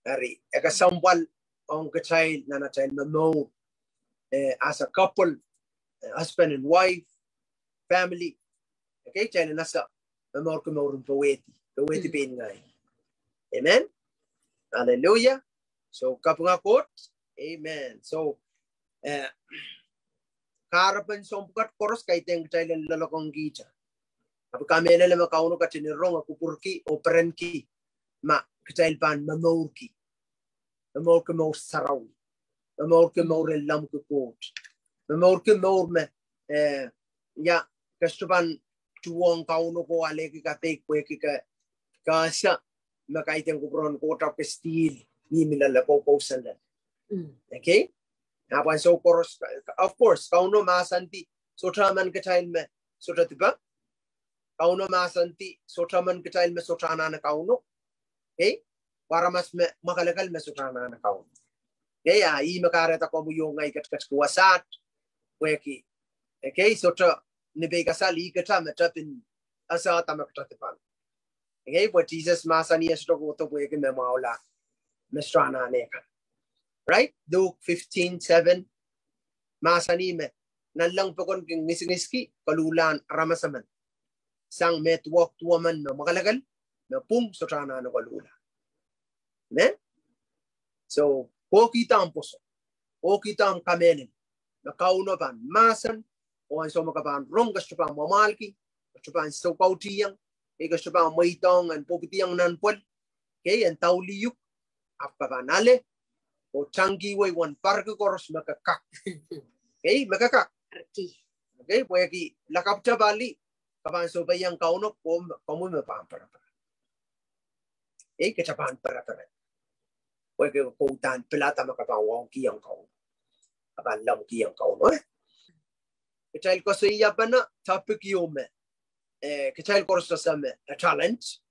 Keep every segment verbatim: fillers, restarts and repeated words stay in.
Eri, e kesempwal ong kitail nan atail momour, eh, as a couple, eh, husband and wife, family. Okay, kitail en ese momourki mouren powehdi, powehdi pein ngehi. Amen. Hallelujah. So, kapinga Koht. Amen. So, eh, kahrepen soahng pwukat koaros kaidehn kitail en loalokong kihda. Ahpw kamehlele me Kauno ketin rong, kupwurki oh perenki ma kitail pahn momourki, momourki mour sarawi, momourki mour en lemmwiki Koht, momourki mour me, eh, ia, ke sohte pahn tuhwong Kauno ko alehki kadeik pwehki ke, ke ese me kaidehn kupwuren Koht ahpw ke still mihmi loale, koukousoan loale. Okay? Ahpw ansou koaros, of course, Kauno mahsanih, sohte emen kitail me sohte dipe. Kauno mahsanih, sohte emen kitail me sohte anahne Kauno. Okay? Pwe aramas me mwakelekel me sohte anahne Kauno. Okay, a ih me kahrehda komwi oh ngehi ketiket ki wasaht, pwehki, okay, sohte ni peikasal ih kitail me tepin esehda me kitail dipan. Okay, pwe Sises mahsanih e sohte kohdo pwehki me mwahula, me sohte anahne kan. Right? Luke fifteen seven mahsanih me nanleng pokon kin ngisingiski koluhlahn aramas emen, sang me duwehk duwemen me mwakelekel, me pwung, sohte anahne koluhla. Amen. So, kohkihda omw pwoson, kohkihda omw kamehlele me Kauno pahn mahsen, oh ansou me ke pahn rong ke sohte pahn mwamwahlki, ke sohte pahn soukautihong, eh, ke sohte pahn mweidohng en pwopwidiong nan pwel, okay, en daulih uhk, ahpw ke pahn ale oh tangkihwei uwen parki koaros me ke kak. Okay, me ke kak. Okay, pwehki lakapw te pali, ke pahn sohpeiong Kauno, komwi me pahn pereperen. Okay, kitail pahn pereperen pwehki ke uhdahn pilada me ke pahn waukihong Kauno, ke pahn lemmwikihong Kauno, eh? Kitail koasoiapene topic ieu me, eh, kitail koaros ese me, eh, talent.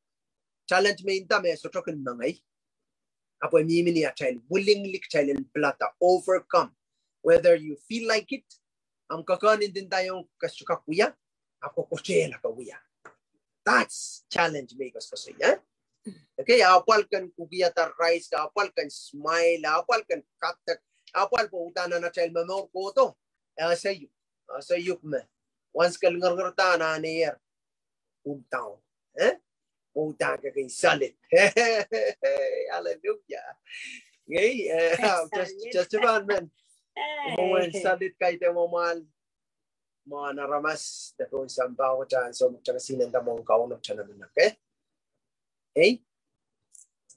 Talent me inda me sohte kin mengei. Ahpw e mihmi ni atail willingly kitail en pilada overcome. Whether you feel like it, ahmw kekehn ndinda iong ke sohte kak wia, ahpw ke koasoia ke wia. That's challenge me I koasokoasoi, eh? Okay, apwal ken kukiada rice, apwal ken smile, apwal ken kadek, apwal pwe uhdahn nan atail momour kohdo, eh, ese uhk, ese uhk me once ke ngerngerda anahnehier, cool down, eh? Uhdahn ke kin salit. Hallelujah. Okay, eh, just, just a moment. Mwohn salit kaidehn mwamwahl mwohn aramas, de pohn sampah, oh tan soh, tang sinen da mwohn Kauno tanaman, okay? Ei?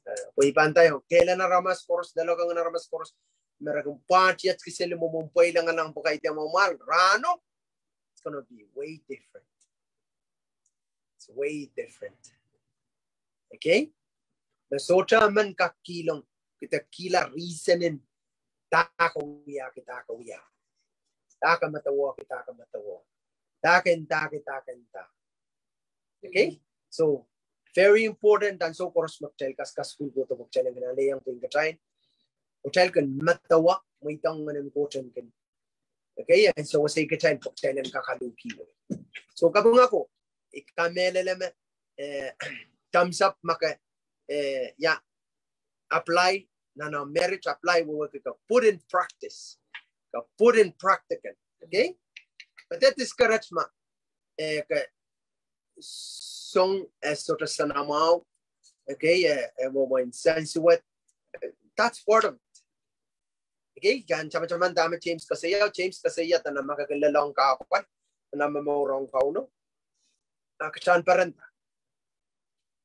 Eh, pwe I pahn nda, okay, lel aramas koaros, loalokong en aramas koaros me re kin pwahtietki seli mwomwen pweilengalang pwe kaidehn mwamwahl rahno, it's gonna be way different. It's way different. Okay? Me sohte emen kak kihlong, kitail kihla reason en dahke wia, kitail dahke wia. Dahke medewe, kitail dahke medewe. Dahke nda, kitail dahke nda. Okay? So, very important, ansou koaros me kitail kas, kasukuhl kohdo pwe kitail en kin alehiong pein kitail, kitail kin medewe, mweidohng Ngehn en Koht en kin, okay, ansou wasa kitail pwe kitail en kak aluhkihwei. So, kapinga ko, I kamehlele me, eh, thumbs up ma ke, eh, ia, apply, nan omw marriage apply, wehwehki ke put in practice. Ke put in practical. Okay? But that discourage ma, eh, ke song, eh, sohte sanamwahu, okay, eh, eh, mwomwen sensuet, eh, that's part of it. Okay, I kan tamataman dahme James koasoia, James koasoia, dene ma ke kin lelohng kahpwal, dene momour ong Kauno, a kitail en perenda.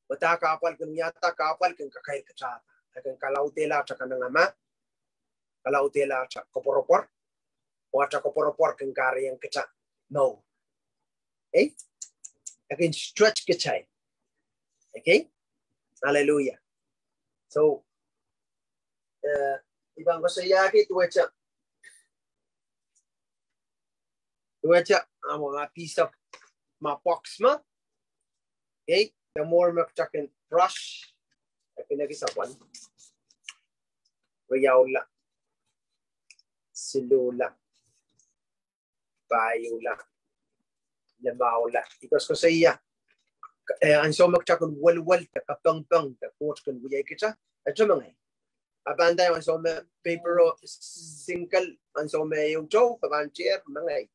Pwe dahme kahpwal kin wiahda, kahpwal kin kakairkitahda. E kin kalaudehla atail kanengamah, kalaudehla atail koapworopwor, oh atail koapworopwor kin kahrehiong kitail mour. Ei? E kin stretch kitail. Okay? Hallelujah. So, eh, I pahn koasoiahki duwehte, duwehte, ah, mwo ma piece of ma box ma. Okay, the more me kitail kin brush, e kin ekis apwal. Riaula. Siluhla. Pahula. Limahula. I koasokoasoia, eh, ansou me kitail kin welwel de kapengpeng de Koht kin wiahki kitail, e tepin mengei. Apw pahn nda ansou me paper o single, ansou me ehu tou, ke pahn tehr, mengei.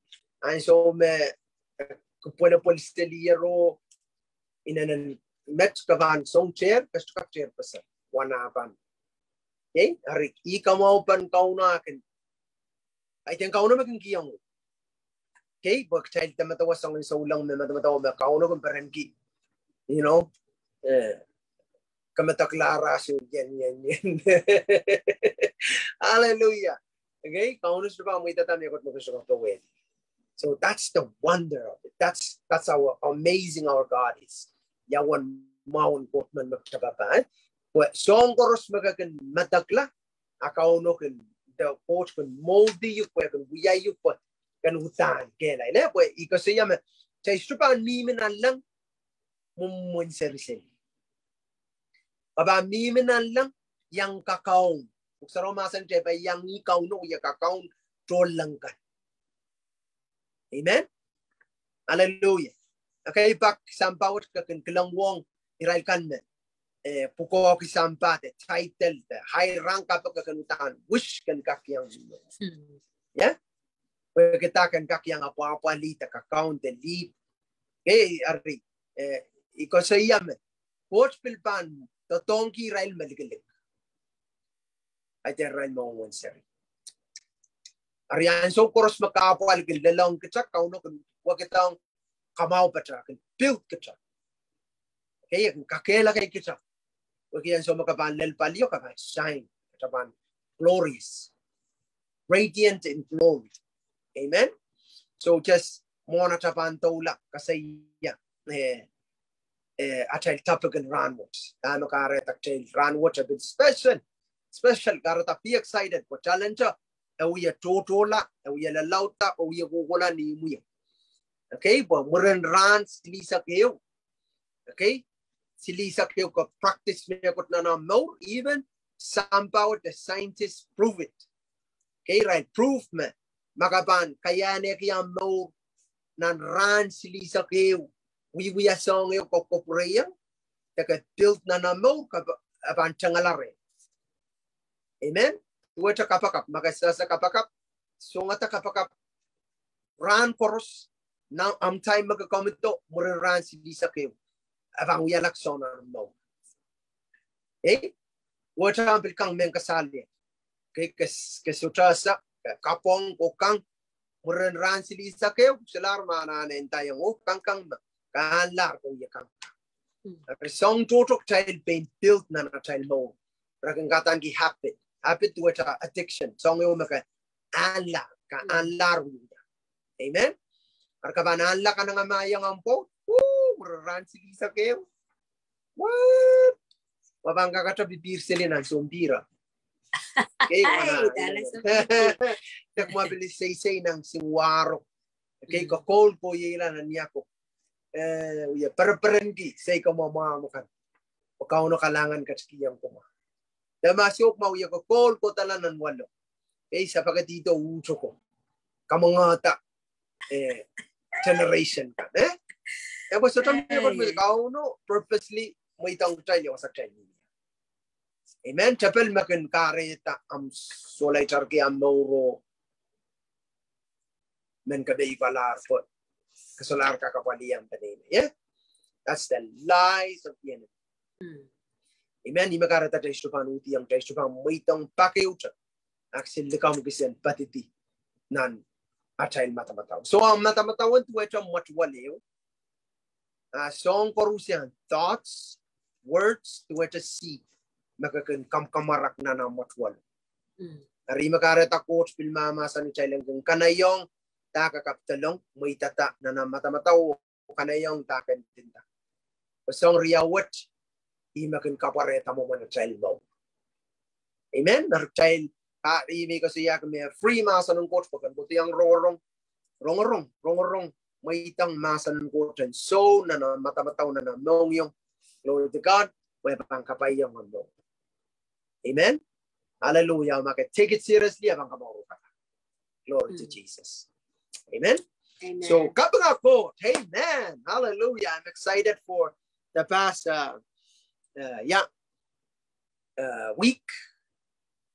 Ansou me, eh, ke pwelopwel seli ero, inenen met ke pahn song tehr, ke sohte kak tehr pwosek, wana pahn. Okay, eri ih kamwahu pen Kauno akan. Ahi dehn Kauno me kin kihong. Okay, pwe kitail de medewe soangen souleng me, medewe me Kauno kin perenki. You know, eh, ke medek la rasio ien, ien, ien. Hallelujah. Okay, Kauno sohte pahn mweidada mehkot me ke sohte kak powehdi. So that's the wonder of it. That's, that's how amazing our God is. Ia uwen mwahun Koht men me kitail pahn. Pwe soahng koaros me ke kin medekla, a Kauno kin, de Koht kin mouldi uhk, pwe kin wiahiong uhk, pwe ken uhdahn kehlail, eh, pwe I koasoia me, kitail sohte pahn mihmi nanleng mwomwen seri seli. Ke pahn mihmi nanleng iang kakaun. Pwuhk Sarawi mahsanih kitail pahn iang ih Kauno, oh iang kakaun tohnleng kan. Amen. Hallelujah. Okay, pak sampah wet ke kin kilang wong irail kan me, eh, pwukoahki sampah de title de high rank, ahpw ke kin uhdahn wish ken kak iang. Hmm. Yeah? Pwe kitail ken kak iang apwahpwalih de kakaun de lead. Okay, eri, eh, I koasoia me Koht pil pahn doadoahngki irail me likilik. Ahi dehn irail me mwomwen seri. Eri ansou koaros me kahpwal kin lelohng kitail, Kauno kin wekidahng kamwahu pahtou, kin build kitail. Okay, kin kakehlaka kitail. Wehwehki ansou me ke pahn lel palio, ke pahn shine, ke pahn glorious, radiant in glory. Amen. So just mwohn atail pahn doula, koasoia, eh, eh, atail topic en rahnwet. Dahme kahrehda kitail rahnwet e pil special, special, kahrehda be excited, pwe talenta e wie tohtohla, e wie lalaudla, e wie kohkohla ni imwi. Okay, pwe mwurin rahn silihsek ehu. Okay, silihsek ehu ke practice mehkot nan omw mour, even sampah wet de scientists prove it. Okay, irail prove me, ma ke pahn kaiahneki omw mour nan rahn silihsek ehu, wiewia soahng ehu ke kapwurehiong, de ke build nan omw mour, ke p-, e pahn tengala reh. Amen. Duwehte kapakap, ma ke sehse kapakap, songada kapakap rahn koaros, nan omw time me ke kommodo, mwurin rahn silihsek ehu, e pahn wiahla soahng nan omw mour. Eh? Wehwehki omw pil kang mehn kasale. Ke, ke, ke sohte ese, ke kapwung oh kang, mwurin rahn silihsek ehu, solahr me anahne ndaiong oh kangkang me, ke ahnlahr ke wie kangkang. Hmm. Eri soahng tohto kitail pein build nan atail mour. Re kin kadahnki habit. Habit duwehte addiction. Soahng ehu me ke ahnlahr, ke ahnlahr wiewia. Amen. Eri ke pahn ahnla kanengamah iang omw pwoud. Woo, mwurin rahn silihsek ehu. What? Ma pahn kakete pipir seli nan sounpihro. Okay, dek ma pil seisei nan singwaro. Okay, kokoul kohieng nan iako. Eh, wie pereperenki sei kamwomw kan. Pwe Kauno kalahngan ketikihong kumwa. De ma sohte ma wie kokoul kohdohla nan walo. Okay, sapakadihdo uhtoko. Kamwengehda, eh, generation kan, eh? E pwe sohte mie pwe Kauno purposely mweidohng kitail ia wasa kitail mihmi. Amen. Tepel me kin kahrehda omw solahr tarki omw mour oh men ke pei palahr pwe ke solahr kak apwalih omw peneinei. Yeah? That's the lies of the enemy. Hmm. Amen. Ih me kahrehda kitail sohte pahn uhdiong, kitail sohte pahn mweidohng pak ehute. Ahpw solahr likamw kis en padidi nan atail madamadau. So omw madamadau en duwehte mwetuwel ehu. Ah, soahng koaros iang thoughts, words, duwehte seed me ke kin kamwakamwarak nan omw mwetuwel. Mm. Eri ih me kahrehda Koht pil mahmahsanih kitail en kin kanaiong dahme ke kapwdolong, mweidada nan omw madamadau, kanaiong dahme ke ndinda. Pwe soahng riau wet, ih me kin kapwarehda mwomwen atail mour. Amen. Eri kitail, ah, ih me I koasoiahki me free mahsen en Koht pwe ken kohdiong rongorong, rongorong, rongorong, mweidohng mahsen en Koht en sou nan omw madamadau, nan omw mohngiong. Glory to God. Pwe e pahn kapaiong omw mour. Amen. Hallelujah. Ma ke take it seriously, e pahn kamour kak. Glory to Jesus. Amen. Amen. So, kapinga Koht. Amen. Hallelujah. I'm excited for the past, uh, uh, yeah, uh, week.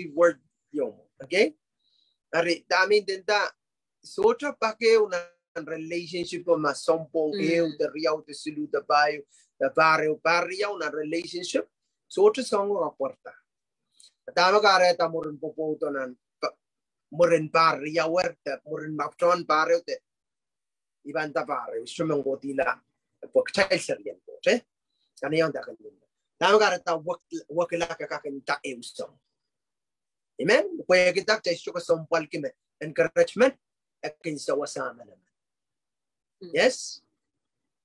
Authoritative word ieu. Okay? Ari, dahme I nda, sohte pak ehu nan relationship ma sounpwong ehu de riau de siluh de pahieu de pahr ehu, pahr riau nan relationship. Sohte soangen kapwarda. Dahme kahrehda mwurin pwopwoudo nan, mwurin pahr riau er de mwurin mapwton pahr ehu de I pahn nda pahr ehu, I sohte men kohdihla, pwe kitail serien Koht, eh? Kanahieng dahme kahrehda wekila ke kak nda ehu soangen. Amen. Pwehki dah? Kitail sohte kesempwalki me encouragement e kin sewese manaman. Yes.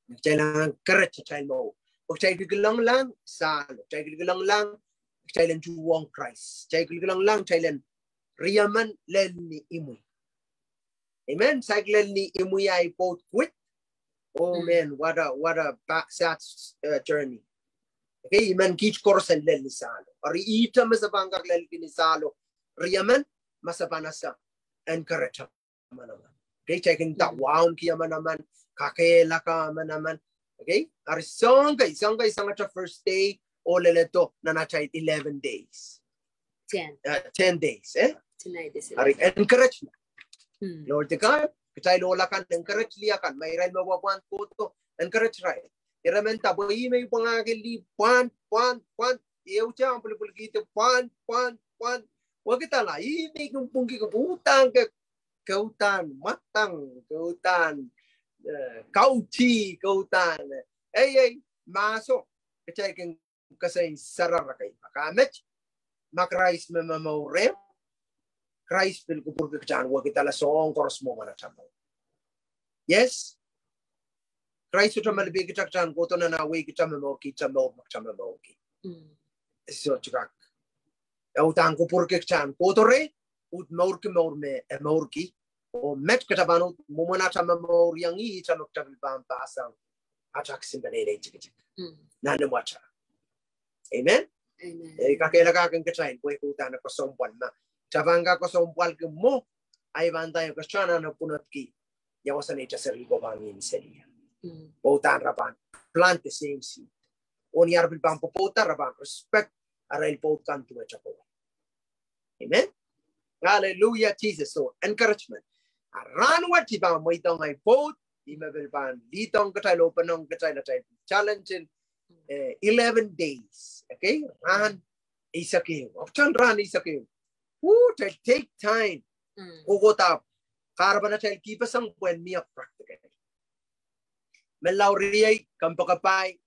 Kitail encourage atail mour. Pwe kitail kilkilenglahng sahlo, kitail kilkilenglahng kitail en tuhwong Krais, kitail kilkilenglahng kitail en riemen lel ni imwi. Amen. Saik lel ni imwi ahi pwoud kwit. Oh man, what a, what a ba-, sad, uh, journey. Okay, I men kiht koaros en lel ni sahlo. Eri ihte me se pahn kak lelki ni sahlo, riemen, ma se pahn ese encourage manaman. Okay, kitail kin nda wauneki manaman, kakehlaka manaman. Okay, eri soahng kei, soahng kei, soahng atail first day oh leledo nan atail eleven days. Ten days, eh? Eri encouragement. Glory to God. Kitail ohl akan encourage lih akan, ma irail me pwapwand kohdo, encourage irail. Ira men nda pwe ih me I pwangahki lih pwand, pwand, pwand. Ehute ahmw pwulopwulkihdi pwand, pwand, pwand. Wekidala, ih me I kin pwungki ke uhdahn ke, ke uhdahn mwadang, ke uhdahn, eh, kauti, ke uhdahn, eh, ei, ei, mahso, kitail kin kesehn sarawi kei. Ka met, ma Krais me momour rehmw, Krais pil kupwurki kitail en wekidala soahng koaros mwomwen atail mour. Yes. Krais sohte me lipehki kitail en kohdo nan ah wehi kitail momourki, kitail mour me kitail momourki. Sohte kak. E uhdahn kupwurki kitail en kohdo reh, uhd mourki mour me e mourki. Oh met kitail pahn uhd mwomwen atail momour iang ih, ihte me kitail pil pahn pahsang atail kisin peneinei tikitik nan imwatail. Amen. Eh, kakehlaka kin kitail pwe ke uhdahn kesempwal ma kitail pahn kak kesempwalki mwo, ahi pahn nda ia kitail anahne pwunodki ia wasa neitail seri ko pahn mihmi seli. Pwe uhdahn re pahn plant the same seed. Oh ni ar pil pahn pwopwoud, re pahn respect arail pwoud kan duwehte kowe. Amen. Hallelujah, Jesus. So, encouragement. A rahnwet I pahn mweidohng ahi pwoud, ih me pil pahn leadong kitail, openong kitail atail challenge en, eh, eleven days. Okay? Rahn eisek ehu. Ahpwtehn rahn eisek ehu, uh, kitail take time. Kohkohdo kahrepen atail kihpeseng pwehn mie practical. Menlau riei, kompoakepahi,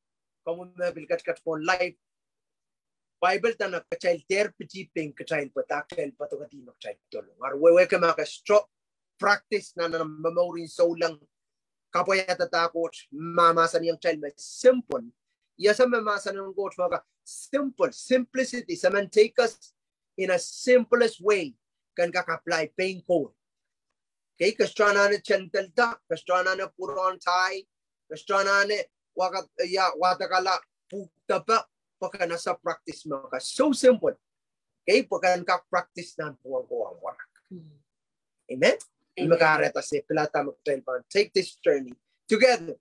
komwi me pil ketiket pohn live, Baibel nda me kitail dehr pitih pein kitail pwe dah kitail poadokedih me kitail dolung. Eri wehwehki ma ke sohte practice nan omw momourin souleng, kapwaiada dah Koht mahmahsanihong kitail me simple, Ia se me mahsen en Koht me ka simple, simplicity, se men take us in a simplest way, ken kak apply pein Koht. Kei, ke sohte anahne tendel da, ke sohte anahne put on tie, ke sohte anahne waka, ia, wadekala pwuhk depe, pwe ken ese practice me ka. So simple. Kei, pwe ken kak practice nan pwuhk en ko warak. Amen. Ih me kahrehda se pilada me kitail pahn take this journey together.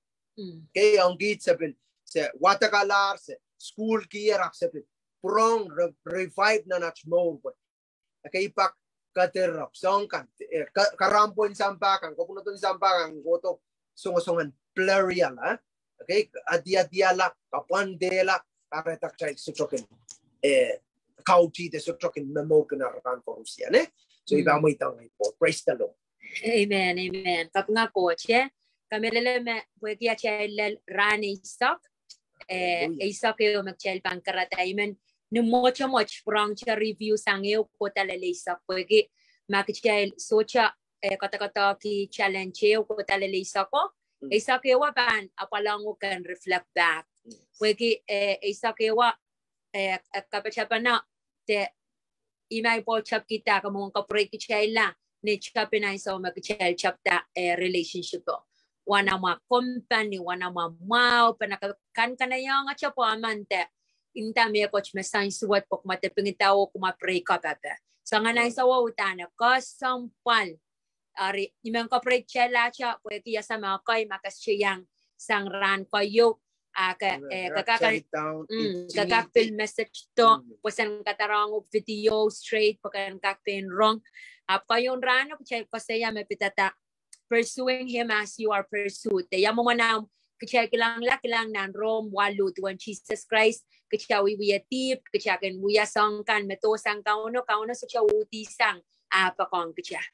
Kei, ong kiht se pil, se wadekalahr, se school kier, ahpw se pil pwurehng re-, revive nan aht mour pwe. Ekei pak kadirepw, soang kan, eh, ka-, karampo en sampah kan, kopwunod en sampah kan, kohdo songosong en blur-iala, eh? Kei, adiadiala, kapwandehla, kahrehda kitail sohte kin, eh, kautihda, sohte kin momourki nan rahn koaros, eh? So, I pahn mweidohng Koht. Praise the Lord. Amen, amen. Kapinga Koht, eh? Kamehlele me pwehki atail lel rahn eisek, eh, eisek ehu me kitail pahn karada. I men ni mwotomwot pwurehngte review sang ehu kohda lel eisek pwehki ma kitail sohte, eh, kadarodohki challenge ehu kohda lel eisek o, eisek ehu pahn apwalong uhk en reflect back. Pwehki, eh, eisek ehu, eh, kapatapene de ih me I pahn tepkihda ke mwomwen kapwurehkitailla ni tepin ansou me kitail tepda, eh, relationship o. Wana mwa company, wana mwa mwahu, pwe na ke kankanaiong ahte pwe emen de, nda mehkot me soansuwed pwe kumwa de pingida oh kumwa break up ape. Soangen ansou o uhdahn kesempwal. Eri, I men kapwurehkitaillahte pwehki I ese me ekei ma ke sohte iang sang rahn keieu, a ke, eh, ke kak, mm, ke kak pil message do, pwe sen kadarohng video straight, pwe ken kak pein rong. Ahpw keieun rahno kitail koasoia me pidada pursuing him as you are pursued. De ia mwomwen ahmw, kitail kilangla, kilang nan Rom waluh, duwen Sises Krais kitail wiewia dihp, kitail kin wia soahng kan me doh sang Kauno, Kauno sohte uhdihsang ah poakohng kitail.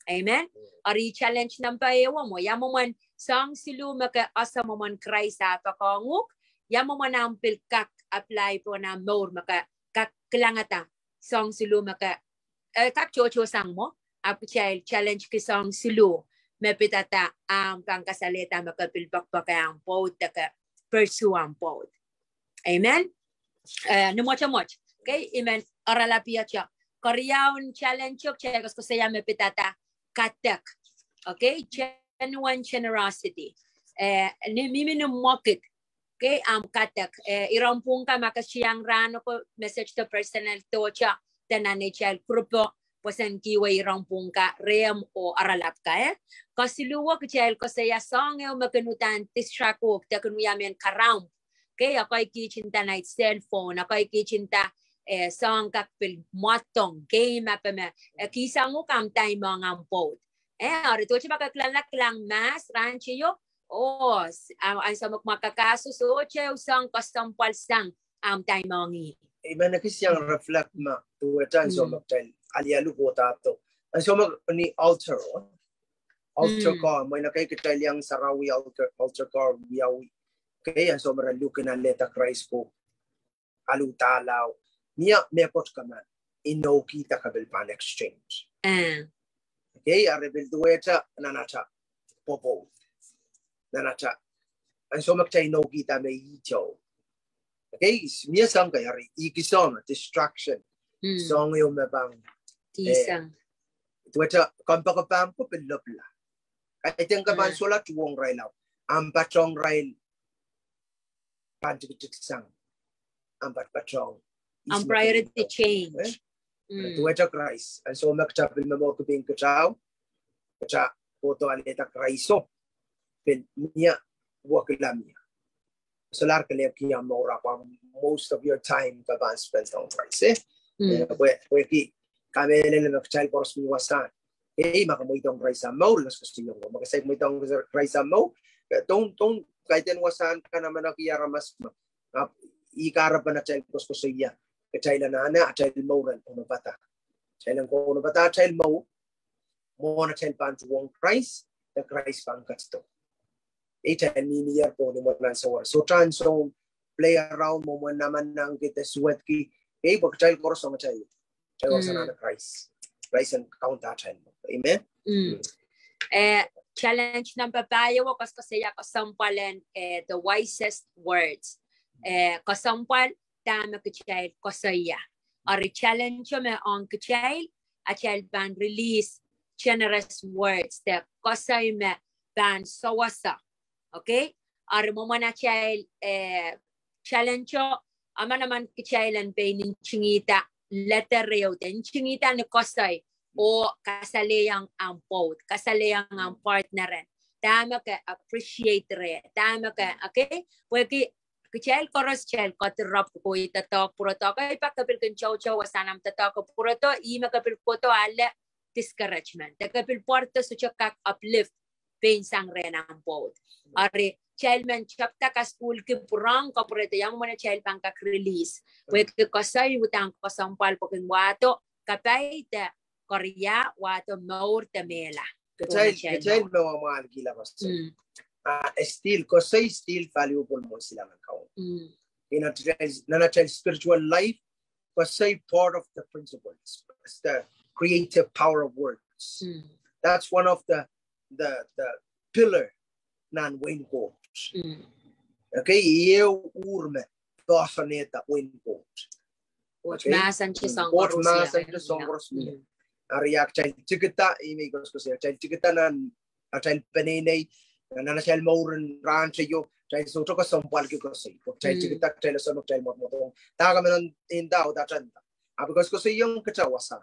Amen. Eri challenge number ehu mwo, ia mwomwen soahng siluh me ke ese mwomwen Krais ah poakohng uhk, ia mwomwen ahmw pil kak apply pohn ahmw mour me ke kak kilangada soahng siluh me ke, eh, kak tohtohsang mwo, ahpw kitail challenge ki soahng siluh me pidada ahmw pahn kasalehda me ke pil poakpoake ahmw pwoud de ke pursue ahmw pwoud. Amen. Eh, ni mwotomwot. Okay, I men oaralap iet. Keriaun challenge o kitail koasokoasoia me pidada kadek. Okay, genuine generosity. Eh, ni mihmi ni mwekid. Okay, ahmw kadek. Eh, iren pwuhk kan ma ke sohte iang rahn oko message de personal dohte de nan neitail group o, pwe sen kihwei iren pwuhk kan rehmw oh oaralap kan, eh. Kesiluhwo kitail koasoia soahng ehu me kin uhdahn distract uhk de kin wia mehn karamp. Okay, ekei kiht nda nait cell phone, ekei kiht nda, eh, soahng kak pil mwadong, game ape me, eh, kihsang uhk ahmw time ong ahmw pwoud. Eh, eri duwehte ma ke kilangla, kilang mahs, rahn teio, oh, ansou me kumwa kakahso, sohte ehu soahng kesempwal sang ahmw time ong ih. I men ekis iang reflect ma duwehte ansou me kitail alialu kohdahdo. Ansou me ni altar, altar call, mwein ekei kitail iang sarawi altar, altar call wiawi. Okay, ansou me re luhk en alehda Krais ko alu dahla o, mie mehkot ke men inoukihda ke pil pahn exchange. Okay, eri pil duwehte nan ata pwopwoud. Nan ata, ansou me kitail inoukihda me ihte o. Okay, mie soahng kei eri, ihki soahng distraction. Soahng ehu me pahn, eh, duwehte kompoakepahmw ko pil lopwula. Kaidehn ke pahn sohla tuhwong irail ahpw ahmw patehng irail pahn tikitik sang ahmw patpatehng. Ahmw priority change. Duwehte Krais, ansou me kitail pil momourki pein kitail, kitail kohdo alehda Krais o, pil mie wekila mie. Solahr kelehpw ki ahmw mour ahpw most of your time ke pahn spend ong Krais, eh. Pwe, pwehki kamehlele me kitail koaros mi wasahn. Ei, ma ke mweidohng Krais ahmw mour, koasokoasoiong, ma ke saik mweidohng Krais ahmw mour, don't, don't, kaidehn wasahn kan emen ong aramas me. Ahpw ih kahrepen atail koasokoasoia, kitail anahne atail mour en kaunopada. Kitail en kaunopada atail mour mwohn atail pahn tuhwong Krais, de Krais pahn ketido. Ei, kitail mihmier pohn imwen ansou, sohte ansou play around, mwomwen namanangki de suwedki. Ei, pwe kitail koaros ong atail, kitail wasahn Krais. Krais en kaunda atail mour. Amen. Eh, challenge number pahieu o koasokoasoia kesempwal en, eh, the wisest words. eh, kesempwal dahme kitail koasoia. Eri challenge me ong kitail, atail pahn release generous words, de koasoi me pahn sewese. Okay? Eri mwomwen atail, eh, challenge, emenemen kitail en pein ntingihda letter ehu de ntingihda ni koasoi oh kasalehiong ahmw pwoud, kasalehiong ahmw partner en. Dahme ke appreciate reh, dahme ke, okay? Pwehki kitail koaros kitail kohdi rapw ko, ih doadoahk pwurodo, ke pak ke pil kin toutou sang ahmw doadoahk pwurodo, ih me ke pil kohdo ale discouragement. De ke pil pwurodo sohte kak uplift pein sang rehn ahmw pwoud. Eri kitail men tepda kasukuhlki pwurehng kapwuredo, ia mwomwen atail pahn kak release. Pwehki koasoi uhdahn kesempwal pwe kin wahdo kapai de koaros wahdo mour de mehla. Kitail, kitail me wamwahlkihla koasoi. Ah, still, koasoi still valuable mwohn silangin Kauno. In a, nan atail spiritual life, koasoi part of the principles, the creative power of words. That's one of the, the, the pillar nan wehin Koht. Okay, ieu uhr me poahsoanehda wehin Koht. Koht mahsen de soang koaros mie. Eri a kitail tikida, ih me I koasokoasoia, kitail tikida nan atail peneinei, nan atail mour en rahn teio, kitail sohte kesempwalki koasoi. Pwe kitail tikida, kitail ese me kitail mwotomwotong dahme nan inda oh dahme nan inda. Ahpw I koasokoasoiong kitail wasa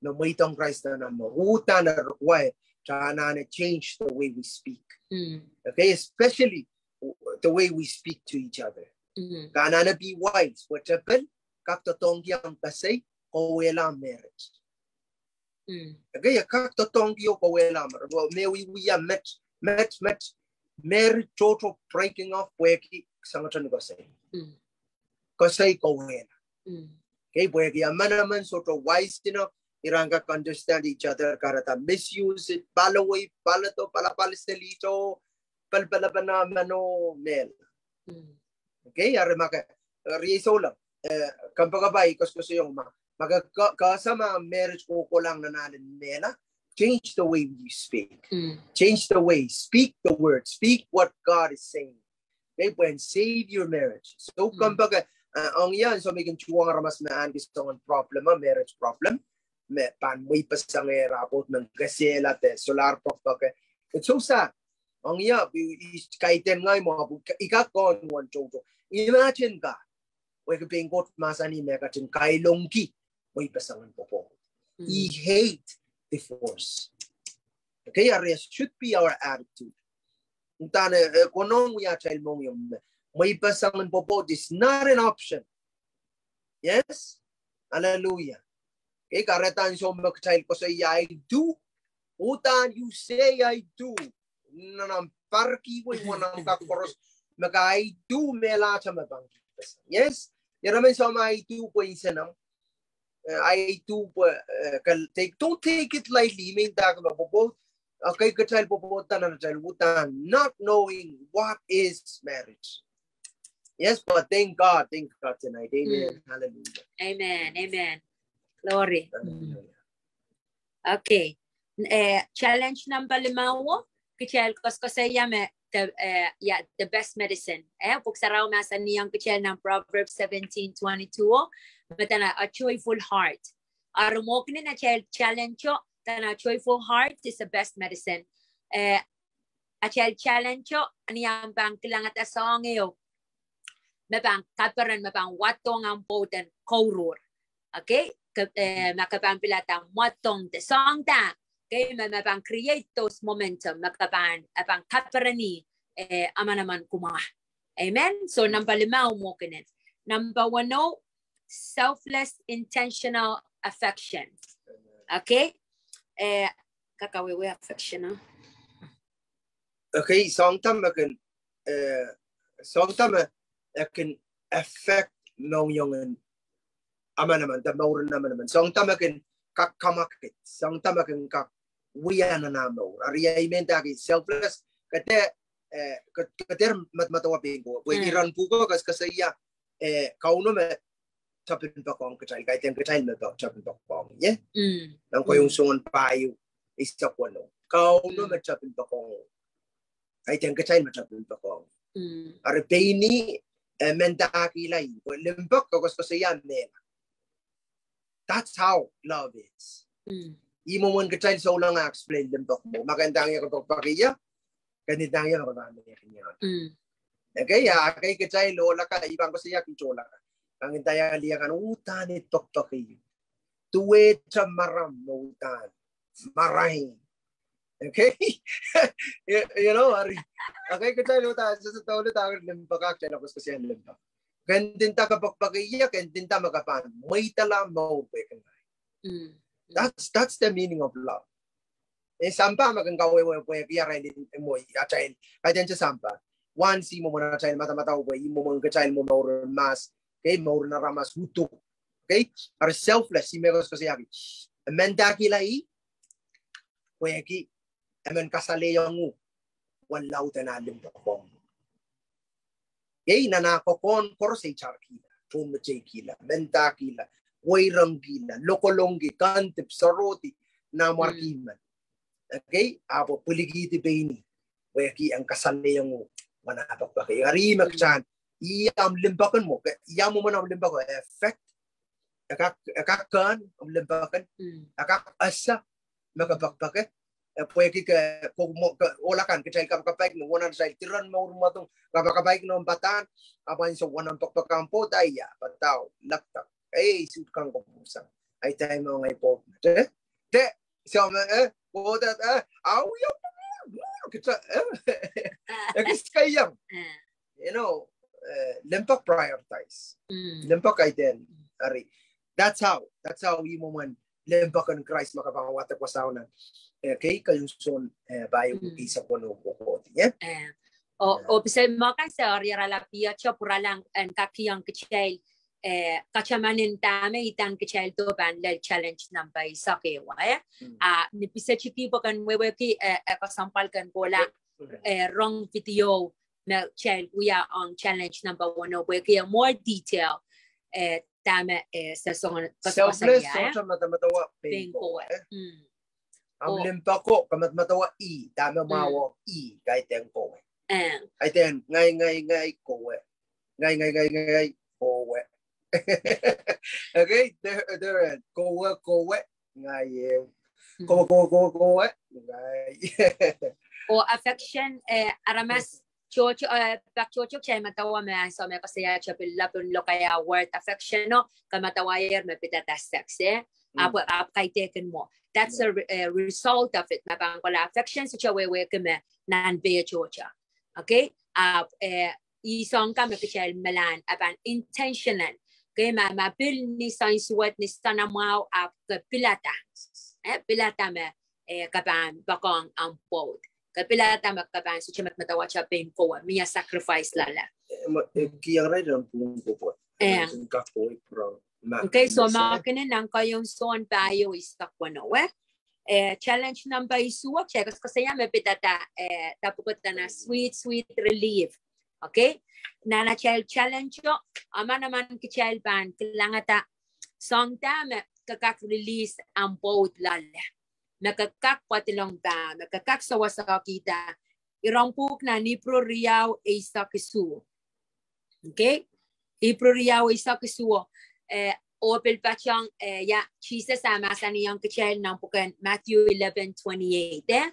me mweidohng Krais nan omw mour, uhdahn require kitail anahne change the way we speak. Okay, especially the way we speak to each other. Ke anahne be wise, pwe tepel kak doadoahngki omw koasoi, kauwehla marriage. Okay, e kak doadoahngki oh kauwehla marriage. Pwe me wiewia met, met, met, marriage total breaking off pwehki sangete ni koasoi. Koasoi kauwehla. Okay, pwehki emenemen sohte wise enough, ira en kak understand each other, kahrehda misuse it, paliwei, palido, palapalselihdo, palapalapana meno mehla. Okay, eri ma ke, riei souleng, eh, kompoakepahi koasokoasoiong ma, ma ke, ke, ke ese me marriage kohkohlahng nan ahlen mehla, change the way you speak. Change the way, speak the word, speak what God is saying. Okay, pwehn save your marriage. So kompoake, eh, ong ia ansou me I kin tuhwong aramas me ahneki soangen problem, a marriage problem, me pahn mweipeseng eh, rahn pwoud me kesehla de solahr poakpoake. It's so sad. Ong ia, I, I, kaidehn ngehi mwo, I kak kohn wen toutou. Imagine ka, pwehki pein Koht mahsanih me ketin kailongki mweipeseng en pwopwoud. He hate divorce. Okay, eri that should be our attitude. Uhdahn, eh, konehng wia atail mohngiong me mweipeseng en pwopwoud is not an option. Yes? Hallelujah. Okay, kahrehda ansou me kitail koasoia I do, uhdahn you say I do. Nan omw parki wei, nan omw kak koaros, me ke I do mehlahte me pahn. Yes? Ira men soh me I do pwe insenomw. Eh, I do pwe, eh, ke, take, don't take it lightly. I men dahkih me pwopwoud. Okay, kitail pwopwoud nan atail uhdahn, not knowing what is marriage. Yes, but thank God, thank God tonight. Amen. Hallelujah. Amen, amen. Glory. Hallelujah. Okay. Eh, challenge number lima wo, kitail koasokoasoia me the, eh, yeah, the best medicine. Eh, Pwuhk Sarawi mahsanihong kitail nan Proverbs seventeen twenty-two wo, me dene a joyful heart. Eri mwohn atail challenge o, dene a joyful heart is the best medicine. Eh, atail challenge o, ni omw pahn kilangada soahng ehu me pahn kaperen, me pahn wadohng omw pwoud en kouruhr. Okay, ke, eh, ma ke pahn pilada mwadong de soahng da, okay, me, me pahn create those momentum, me ke pahn, eh, pahn kapereni, eh, emenemen kumwa. Amen. So number lima o mwohn. Number one o, selfless intentional affection. Okay. Eh, kak kawehwe affection o. Okay, soahng da me kin, eh, soahng da me kin affect mohngiong en emenemen, de mouren emenemen. Soahng da me kin kak kamakit, soahng da me kin kak wia nan omw mour. Eri I men dahkih selfless, ke dehr, eh, ke, ke dehr mad, madamadau pein ko. Pwe iren pwuko koasokoasoia, eh, Kauno me tapin poakohng kitail, kaidehn kitail me tapin poakohng, yeah? Nan Kohiong soangen pahieu, eisek weneu. Kauno me tapin poakohng. Kaidehn kitail me tapin poakohng. Eri pein ih, E mendahkihla ih, pwe limpoak koasoakoasoia mehla. That's how love is. Ih mwomwen kitail souleng ah explain limpoak mwo. Ma ke ndahng ie ke poakpoakeie, ke ndahng ie me ke pahn mehkihong ie. Okay, a, okay, kitail ohlaka, I pahn koasoia kiht ohlaka. Pahn ndahng ie lih akan, uhdahn I poakpoakeie. Duwehte maram me uhdahn marain. Okay? You, you know, eri. Okay, kitail uhdahn, sehse douluhl dahkot limpoak, kitail koasoakoasoia limpoak. Ke ndinda ke poakpoakeie, ke ndinda me ke pahn mweidala mour pwehki ngehi. That's, that's the meaning of love. E sampah me kin kawehwehki arail en mwo, atail, kaidehn sampah. Once ih mwomwen atail madamadau pwe ih mwomwen kitail mwo mouren mahs, okay, mouren aramas utung. Okay? Eri selfless, ih me koasoakoasoiahki. E mendahkihla ih, pwehki e men kasalehiong uhk wen lauden ah limpoakohng. Iei nan ah kokohn koaros e itarkihla, tohnmeteikihla, mendahkihla, weirongkihla, lokolongki, kandip, sohrodi, nanmwarki men. Okay, ahpw pwilikihdi pein ih, pwehki en kasalehiong uhk wen ah poakpoake. Eri me kitail, ih omw limpoak en mwo, ih omw mwomwen omw limpoak en affect, e kak, e kak kehn omw limpoak en, e kak ese me ke poakpoake. E pwehki ke, ke, ke, ohlakan kitail kapakapaik ni, wahn atail diren mour mwadong, kapakapaik ni omw padahk, ahpw ansou wahn omw poakpoake omw pwoud, ia, padahk, laptop. Ei, suit kan kopwusang. Ai time ong ai pwoud. Te, te, so me, eh, pwoud, eh, au, ia, kita, eh, eh, kis kaiang. You know, eh, limpoak prioritize. Limpoak kaidehn, eri. That's how, that's how ih mwomwen limpoak en Krais me ke pahn wadek wasao nan. Eh, kei, keieun Sohn, eh, pahieu, eisek weneu kohdi, eh? Eh, oh, oh, pwe se mwo kan se eri irala pihto pwurala en kak kihong kitail, eh, kataman en dahme idahn kitail doh pahn lel challenge number eisek ehu, eh? Ah, ni pisetikihpw kan wehwehki, eh, eh, kesempwal kan kohla, eh, rong video me kitail wia ong challenge number one, oh, pwehki, eh, more detail, eh, dahme, eh, se soangen, selfless, sohte madamadau pein kowe. Omw limpoako, ke madamadau ih, dahme mwahu ih, kaidehn kowe. Kaidehn, ngehi, ngehi, ngehi, kowe. Ngehi, ngehi, ngehi, ngehi, kowe. Okay, there, there, kowe, kowe, ngehi, ehu. Kowe, kowe, kowe, kowe, ngehi. Oh affection, eh, aramas tohto, eh, pak tohto kitail madawa me ansou me koasoiahte pil lapin lokaia word affection, oh, ke madawa er me pidada sex, eh? Ahpw, ahpw kaidehkin mwo. That's a re-, a result of it. Ma pahn kohla affection, sohte wehwehki me nan peh tohto. Okay? Ahpw, eh, ih soang kan me kitail melahn, e pahn intentional. Okay, ma, ma pil ni soansuwed, ni soanamwahu, ahpw ke pilada. Eh, pilada me, eh, ke pahn poakohng omw pwoud. Ke pilada me ke pahn sohte madamadauwehte pein kowe, mie sacrifice loale. Eh, ma, eh, kihong irail nan pwung kowe. Eh. Kak kowe pwurang. Ma, okay, so ma kitail nan keieun Sohn pahieu eisek weneu, eh? Eh, challenge number isuh, kitail koasokoasoia me pidada, eh, dahme pwukat nan sweet, sweet relief. Okay? Nan atail challenge, oh, emen emen kitail pahn kilangada soang dahme ke kak release omw pwoud loale. Me ke kak pwadilong pah, me ke kak sewesehkihda. Iren pwuhk nan Ipru riau eisek isuh. Okay? Ipru riau eisek isuh, eh, oh pil patohng, eh, ia, Sises ah mahsanihong kitail nan pwuken Matthew eleven twenty-eight, eh?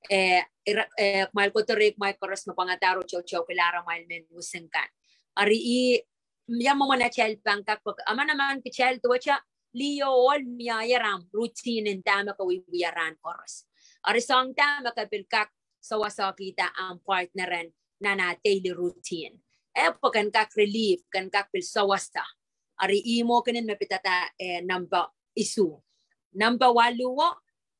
Eh, ira-, eh, kumwail kohdo rehi kumwail koaros me pwangadahr oh toutoukihla amwail mehn wisik kan. Eri ih, ia mwomwen atail pahn kak pwukat, emen emen kitail duwehte lih oh ohl mie irail routine en dahme ke wiewia rahn koaros. Eri soang dahme ke pil kak sewesehkihda omw partner en nan ah daily routine. Eh, pwe ken kak relief, ken kak pil sewese. Eri ih mwokenen me pidada, eh, number isuh. Number waluh,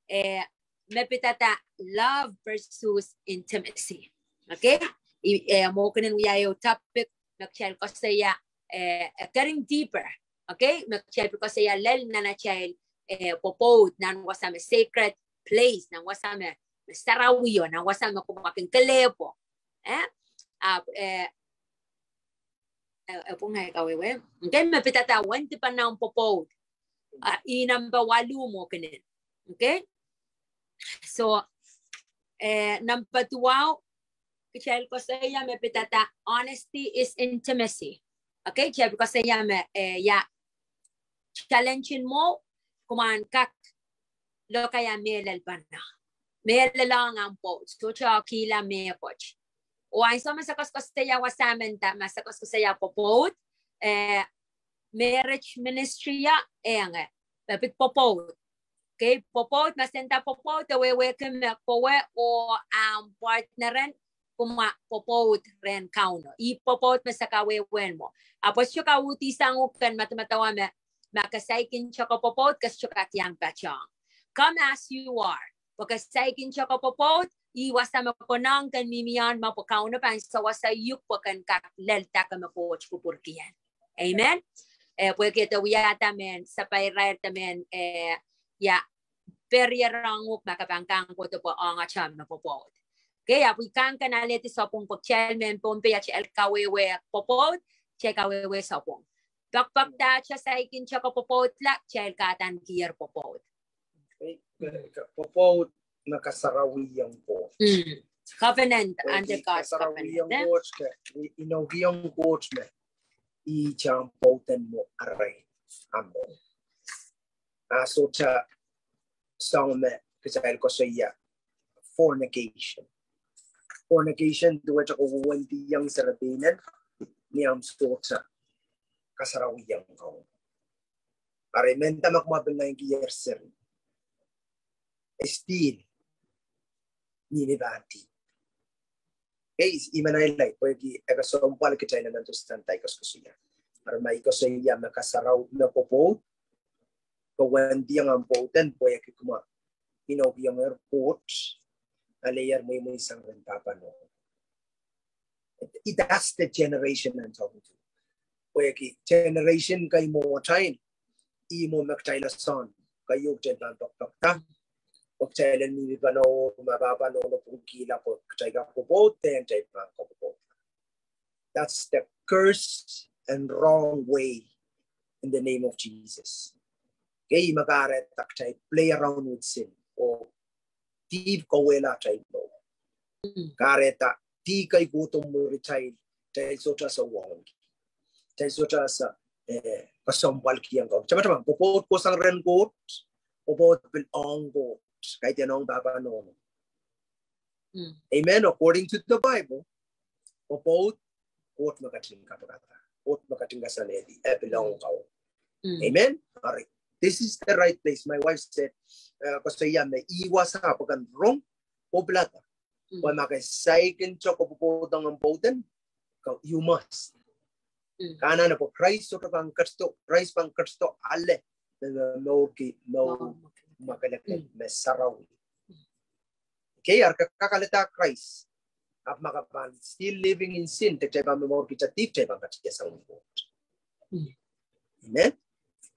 eh, me pidada love versus intimacy. Okay? Ih, eh, mwokenen wia ehu topic me kitail koasoia, eh, getting deeper. Okay? Me kitail pil koasoia lel nan atail, eh, pwopwoud, nan wasa me sacred place, nan wasa me, me sarawio, nan wasa me kumwail kin kelehpw. Eh? Ahpw, eh, eh, eh, pwung ai kawehwe. Okay, me pidada wendipen omw pwopwoud. Ah, ih number waluh mwokenen. Okay? So, eh, number duwau, kitail koasoia me pidada honesty is intimacy. Okay, kitail koasoia me, eh, ia challenge en mwo, kumwail kak lokaia mehlel pahn, mehlelohng ahmw pwoud, sohte kihla mehkot. Oh ansou me se koasokoasoia wasa mehnda, ma se koasokoasoia pwopwoud, eh, marriage ministry ia, eh, nge, me pid pwopwoud. Okay, pwopwoud, ma se nda pwopwoud, e wehwehki me kowe oh ahmw partner en, kumwa pwopwoud rehn Kauno. Ih pwopwoud me se kawehwehn mwo. Ahpw e sohte kauhdi sang uhk ken madamadaua me, ma ke saikinte ko pwopwoud, ke sohte kak iang patohng. Come as you are. Pwe ke saikinte ko pwopwoud, ih wasa me konehng ken mihmi ong, ma pwe Kauno pahn sewese uhk pwe ken kak lel dahme Koht kupwurki en. Amen. Eh, pwehki e wiahda mehn, sapairairda mehn, eh, ia, perierohng uhk ma ke pahn kang kohdo pwe ong atail me pwopwoud. Okay, ahpw I kang ken alehdi sapwung pwe kitail mehn Pohnpei atail kawehwe pwopwoud, kitail kawehwe sapwung. Pekpekdahte saikinte ko pwopwoudla, kitail kadankier pwopwoud. Pwopwoud me kasarawiong Koht. Covenant, pwehki under God's covenant, kasarawiong Koht, ke inoukiong Koht me ih ahmw pwoud en mwo arail. Amen. A sohte soang me kitail koasoia fornication. Fornication duwehte ke wehwendiong serepeinen ni ahmw sohte kasarawiong Kauno. Ari mehnda ma kumwa pil nainkier seri, still, ni ni pahn dih. Okay, I men ailai pwehki e kesempwal kitail en understand dahme I koasokoasoia. Ari ma I koasoia me kasarawi, me pwopwoud, ke wehwendiong ahmw pwoud en pwehki kumwa inoukiongehr Koht, aleier mweimwei sang rehn pahpa nohno. That's the generation I'm talking to. Pwehki generation kei mwo atail, ih mwo me kitail asan, keieu kitail pahn pekpekda, pwe kitail en mihmi pahn oh ma pahpa nohno pwungkihla pwe kitail kak pwopwoud, then kitail pahn kak pwopwoud. That's the cursed and wrong way in the name of Jesus. Okay, ih me kahrehda kitail play around with sin, oh dihp kawehla atail mour. Kahrehda dih kei kohdo mwuri atail, atail sohte ese wauneki. Atail sohte ese, eh, kesempwalkihong Koht. Tamataman, pwopwoud kohsang rehn Koht, pwopwoud pil ong Koht, kaidehn ong pahpa nohno. Amen. According to the Bible, pwopwoud Koht me ketin kapikada, Koht me ketin kasalehdi, e pil ong Kauno. Amen. Ari, this is the right place. My wife said, eh, koasoia me ih wasa pwe ken rong, oh pilada. Pwe ma ke saikinte ko pwopwoudohng ahmw pwoud en, you must. Ke anahne pwe Krais sohte pahn ketido, Krais pahn ketido ale me, me mourki mour mwakelekel, me sarawi. Okay, ari ke kak alehda Krais, ahpw ma ke pahn still living in sin, de kitail pahn momourki dihp, kitail pahn katiasang Koht. Amen.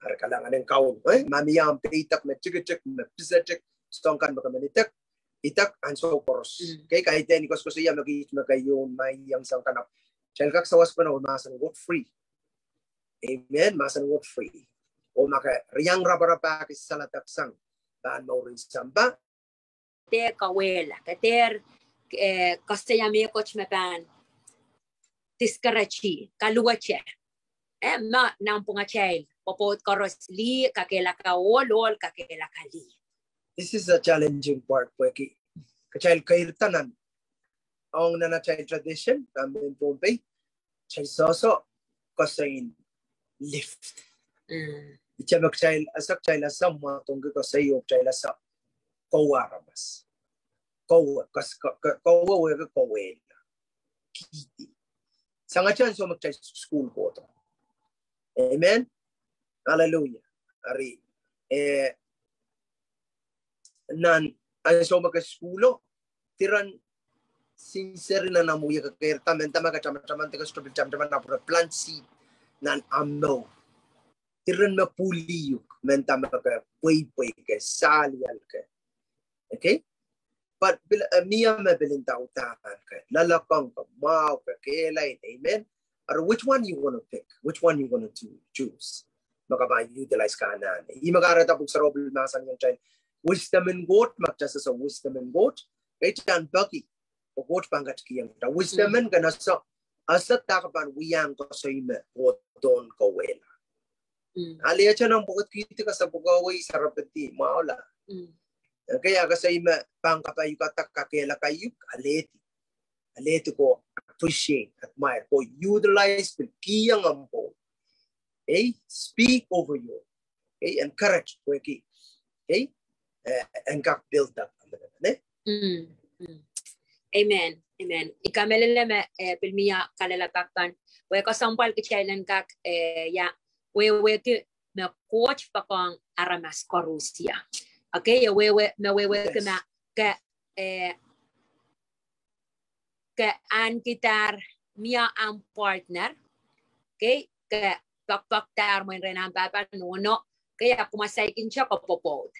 Ari kalahngan en Kauno, eh, ma mie ahmw peidek me tikitik, me pisetik, soahng kan me ke men idek, idek ansou koaros. Okay, kaidehn I koasokoasoia me kiht me keieu ma iang soahng kan, ahpw kitail kak sawaspene oh mahsen Koht free. Amen, mahsen Koht free. Oh ma ke riang raparapahki, salahdahsang, pahn mouren sampah, dehr kawehla, ke dehr, eh, koasoia mehkot me pahn discourage, kaluwete. Eh, ma nanpwungatail pwopwoud koaros lih, kakehlaka ohl, ohl kakehlaka lih. This is a challenging part, pwehki kitail keirda nan, ong nan atail tradition, nan mehn Pohnpei, kitail sohso koasoi en lift. Ihte me kitail ese, kitail ese mwadongki koasoi oh kitail ese kowe aramas. Kowe, kowe wehwehki kowehla, kihdi. Sangete ansou me kitail sukuhl kohdo. Amen. Hallelujah. Ari, eh, nan ansou me ke sukuhlo, diren sincere nan ahmw wie, ke keirda mehnda ma ke tamataman de ke sohte pil tamataman, ahpw re plant seed nan ahmw mour. Diren me bully uhk, mehnda ma ke pweipwei, ke salial ke. Okay? But pil, eh, mie me pil ndaudahr ke loalokong, ke mwahu, ke kehlail, amen? Or which one you gonna pick? Which one you gonna choose? Me ke pahn utilize ke anahne. Ih me kahrehda pwuhk sarawi pil mahsanihong kitail wisdom en Koht, ma kitail sehse wisdom en Koht, kitail en peki. Pwe Koht pahn ketikihong kita wisdom en ken ese, ese dahme ke pahn wiahiong koasoi me kohdohn kawehla. Alehte nan pwukat kihdi kasapwukawei sarepedi mwahula. Okay, a koasoi me pahn kapaiukada kakehlaka iuk, alehdi. Alehdi ko appreciate, admire, ko utilize pil kihong omw pwoud. Okay, speak over you. Okay, encourage, pwehki, okay, eh, en kak build up. Amen. Amen. I kamehlele me, eh, pil mie kalelapak pahn, pwe kesempwal kitail en kak, eh, ia, wehwehki me Koht poakohng aramas koaros ia. Okay, e wehwe, me wehwehki me ke, eh, ke ahneki dahr mie ahmw partner. Okay, ke poakpoak dahr mwein rehn ahmw pahpa nohno. Okay, a kumwa saikinte ko pwopwoud.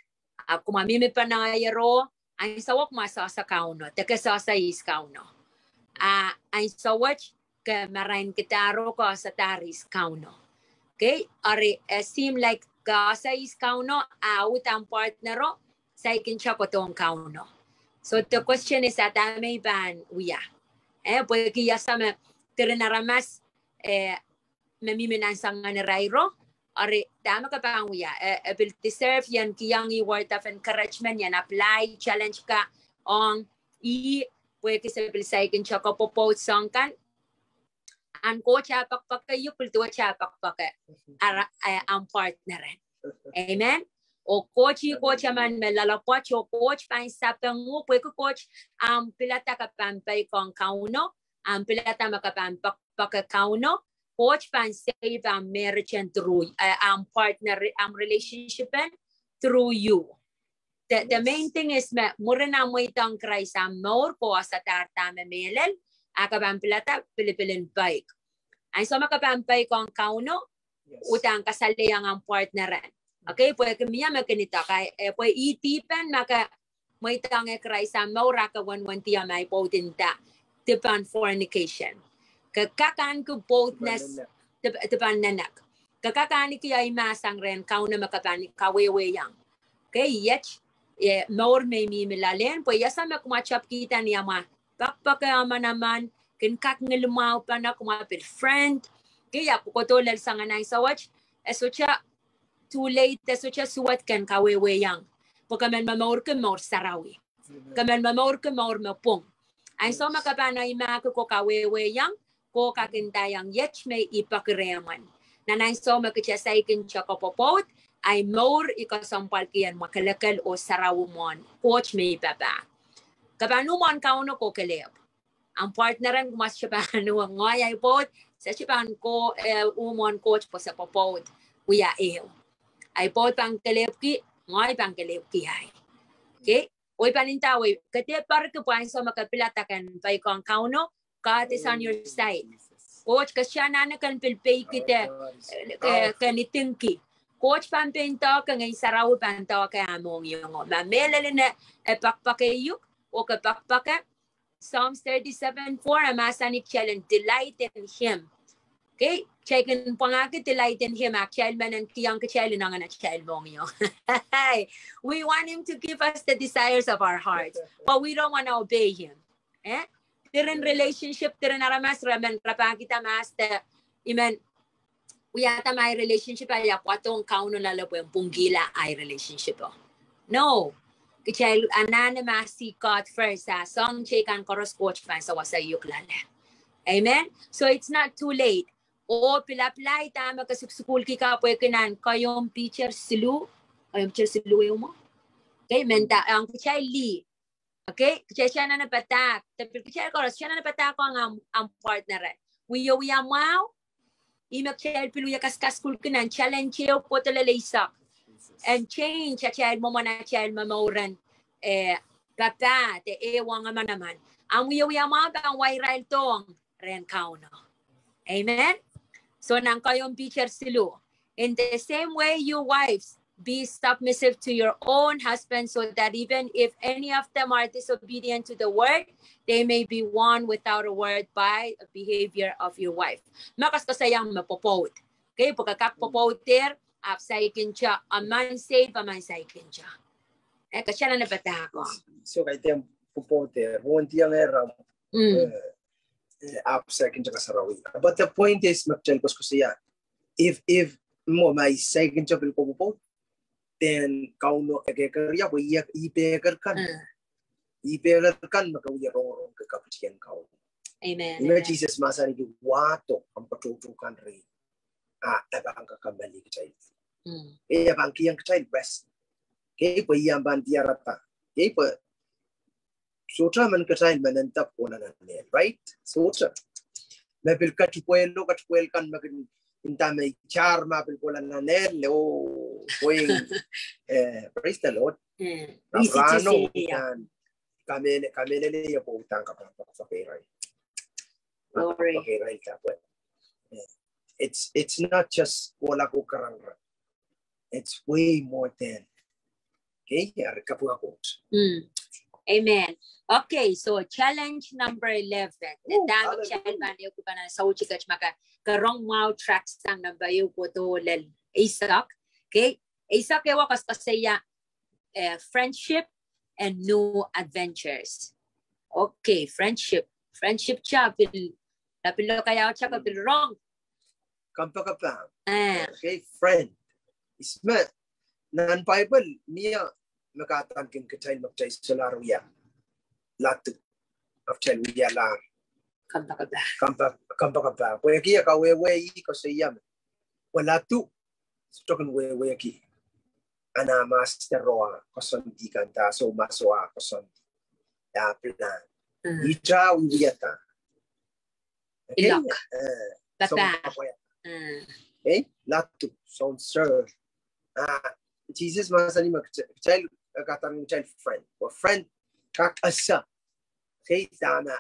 A kumwa mihmi pene ero, ansou wet kumwa sehse Kauno, de ke sehse ihs Kauno. A ansou wet ke maraineki dahro ke ese dahr ihs Kauno. Okay, eri, eh, seem like ke ese ihs Kauno, a uhd ahmw partnero saikinte kohdohng Kauno. So the question is, a dahme I pahn wia? Eh, pwehki I ese me diren aramas, eh, me mihmi nan soangen irairo, eri dahme ke pahn wia? Eh, e pil deserve ien kihong ih word of encouragement, ien apply challenge ka ong ih, pwehki se pil saikinte ko pwopwoud soahng kan. Ahn Koht a poakpoake iuk pil duwehte a poakpoake ara, eh, ahmw partner en. Amen. Oh Koht ih Koht emen me loalopwoat, oh Koht pahn sapeng uhk, pwehki Koht ahmw pilada ke pahn peikiong Kauno, ahmw pilada me ke pahn poakpoake Kauno, Koht pahn save ahmw marriage en through, eh, ahmw partner, ahmw relationship en through you. The, the main thing is me mwurin ahmw mweidohng Krais ahmw mour, ke ese dahr dahme mehlel, a ke pahn pilada pilipil en peik. Ansou me ke pahn peikiong Kauno, udahn kasalehiong ahmw partner en. Okay, pwehki mie me kin idek, eh, pwe ih dihpen me ke mweidohngehr Krais ahmw mour a ke wenwendihong me ahi pwoud nda, dipan fornication. Ke kak ahneki pwoud nes, dip, dipan nenek. Ke kak ahneki ahi mahsen rehn Kauno me ke pahn kawehwehiong. Okay, iet, eh, mour me I mihmi loalen, pwe I ese me kumwa tepkihda ni amwa poakpoake emen emen, kin kak ngilimwahupene, kumwa pil friend. Okay, a kohkohdo lel soangen ansou wet, e sohte too late, e sohte suwed ken kawehwehiong. Pwe ke men momourki mour sarawi. Ke men momourki mour me pwung. Ansou me ke pahn ahi mahk ko kawehwehiong, ko kak ndaiong iet me I poaki rehmw en. Nan ansou me kitail saikinte ko pwopwoud, ahi mour I kesempwalki en mwakelekel oh sarawi mwohn Koht me I papah. Ke pahn uh mwohn Kauno ko kelehpw. Ahmw partner en kumwa sohte pahn uh, ngehi ahi pwoud, se sohte pahn ko, eh, uh mwohn Koht pwe se pwopwoud wia ehu. Ahi pwoud pahn kelehpwki, ngehi pahn kelehpwki ahi. Okay? Oh I pahn ndawei, ke dehr poarki pwe ansou me ke pilada ken peikiong Kauno, God is on your side. Koht, ke sohte anahne ken pil peikihda, eh, ke, ke ntingki. Koht pahn pein doahke, Ngehn Sarawi pahn doahke ah mohngiong. Ma mehlel en e poakpoake iuk, oh ke poakpoake, Psalms thirty-seven four, e mahsanih kitail en delight in him. Okay, kitail kin pwangahki delight in him, a kitail men en kihong kitail inengen atail mohngiong. We want him to give us the desires of our heart, but we don't want to obey him. Eh? Diren relationship, diren aramas re men rapahkihda mahs de, I men wiahda ahi relationship a ia pwadohng Kauno loale pwehn pwungkihla ahi relationship o. No. Kitail anahne ma seek God first, a soahng teikan koaros Koht pahn sewese iuk loale. Amen. So it's not too late. Oh pil apply dahme ke sukusukuhlki kapwehki nan Keieun Piter siluh, Keieun Piter siluh ehu mwo. Okay, menda, ahn kitail lih. Okay, kitail anahne padahk, de pil kitail koaros anahne padahk ong ahmw, ahmw partner en. Wiewia mwahu, ih me kitail pil wie kaskasukuhlki nan challenge ehu kohdo lel eisek. And change atail mwomwen atail momour en, eh, papah de ehu ong emenemen. Ahmw wiewia mwahu pahn wa irail dohng rehn Kauno. Amen. So nan Keieun Piter siluh. In the same way, you wives, be submissive to your own husband, so that even if any of them are disobedient to the word, they may be won without a word by the behavior of your wife. Ma koasoakoasoiaiong me pwopwoud. Okay, pwe ke kak pwopwoudehr, ahpw saikinte, emen save, emen saikinte. Eh, ke anahne padahk ong. So kaidehn pwopwoud, eh, rohng diong eh, ram, eh, eh, ahpw saikinte kasarawi. But the point is, me kitail koasoakoasoia, if, if, mwo ma I saikinte pil ko pwopwoud, then Kauno e kehkehria, pwe ih, ih pehker kan. Ih pehker kan me ke wia rongorong ke kapitien Kauno. Amen. Ih me Sises mahsanih, wahdo, ahmw katoutou kan rehi. Ah, e pahn kakamalih kitail. Eh, e pahn kihong kitail rest. Okay, pwe ih ahmw pahn diarada. Okay, pwe sohte men kitail men en tap kohla nan ehl, right? Sohte. Me pil katipwelo, katipwel kan me kin nda me I tar ma pil kohla nan ehl, oh, going, eh, praise the Lord. Rahno, kamehlele, kamehlele ia pwe udahn kapakap, kapakap irail. Glory. Kapakap irail tapwe. Eh, it's, it's not just kohla ko karangarang. It's way more than. Okay, eri kapinga Koht. Amen. Okay, so challenge number eleven. Dahme kitail pahn ehukipene soutik et ma ke rong mwahu track sang number ehu kohdo lel eisek. Okay, eisek ehu koasoakoasoia, eh, friendship and new adventures. Okay, friendship. Friendship ta pil, ta pil lokaiahte, ta pil rong. Kompoakepahng. Eh. Okay, friend. Ihs me, nan Bible, mie me kahdaneki kitail me kitail solahr wia. Ladu. Ahpw kitail wialahr. Kompoakepahng. Kompoa-, kompoakepahng. Pwehki e kawehwehki koasoia me, pwe ladu sohte kin wehwehki. Ana master o ah koasoandi kan, da soumaso ah koasoandi. Da plan. Ihte wiewia da. Okay? Ilok. Eh, papah. Soun papah. Okay? Ladu, soun serve. Ah, Sises mahsanih me kitail, kitail, eh, kahdaneki kitail friend. Pwe friend kak ese. Okay, dahme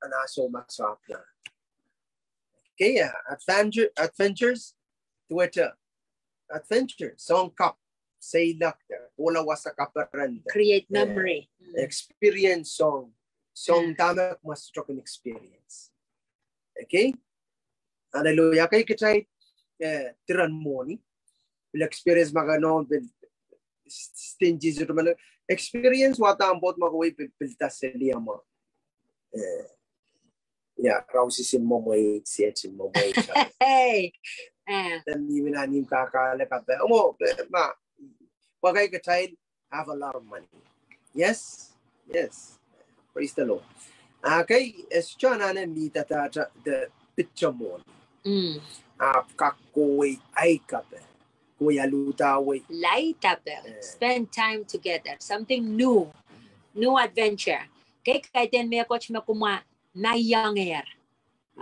ana soumaso ah plan. Okay, yeah, adventure, adventures, duwehte adventure, soang kapw, seiloakte, kohla wasa kaperenda. Create memory. Experience soang, soang dahme kumwa sohte kin experience. Okay? Hallelujah. Okay, kitail, eh, diren mwohni pil experience ma ke nohn pil stingy, sohte men experience wahda ahmw pwoud ma ke wei pil, pil da seli amwa. Eh, ia, rausisin mwomwei, sietin mwomwei. Hey. Eh. Then you will not need kakahle kape. Mwo, eh, ma, pwe kitail have a lot of money. Yes? Yes. Praise the Lord. Okay, e sohte anahne mih dahda de picture mwohni. Ahpw kak kohwei ahi kape. Kohwei aluhdahwei. Lai kape. Eh. Spend time together. Something new. New adventure. Okay, kaidehn mehkot me kumwa maiengehr.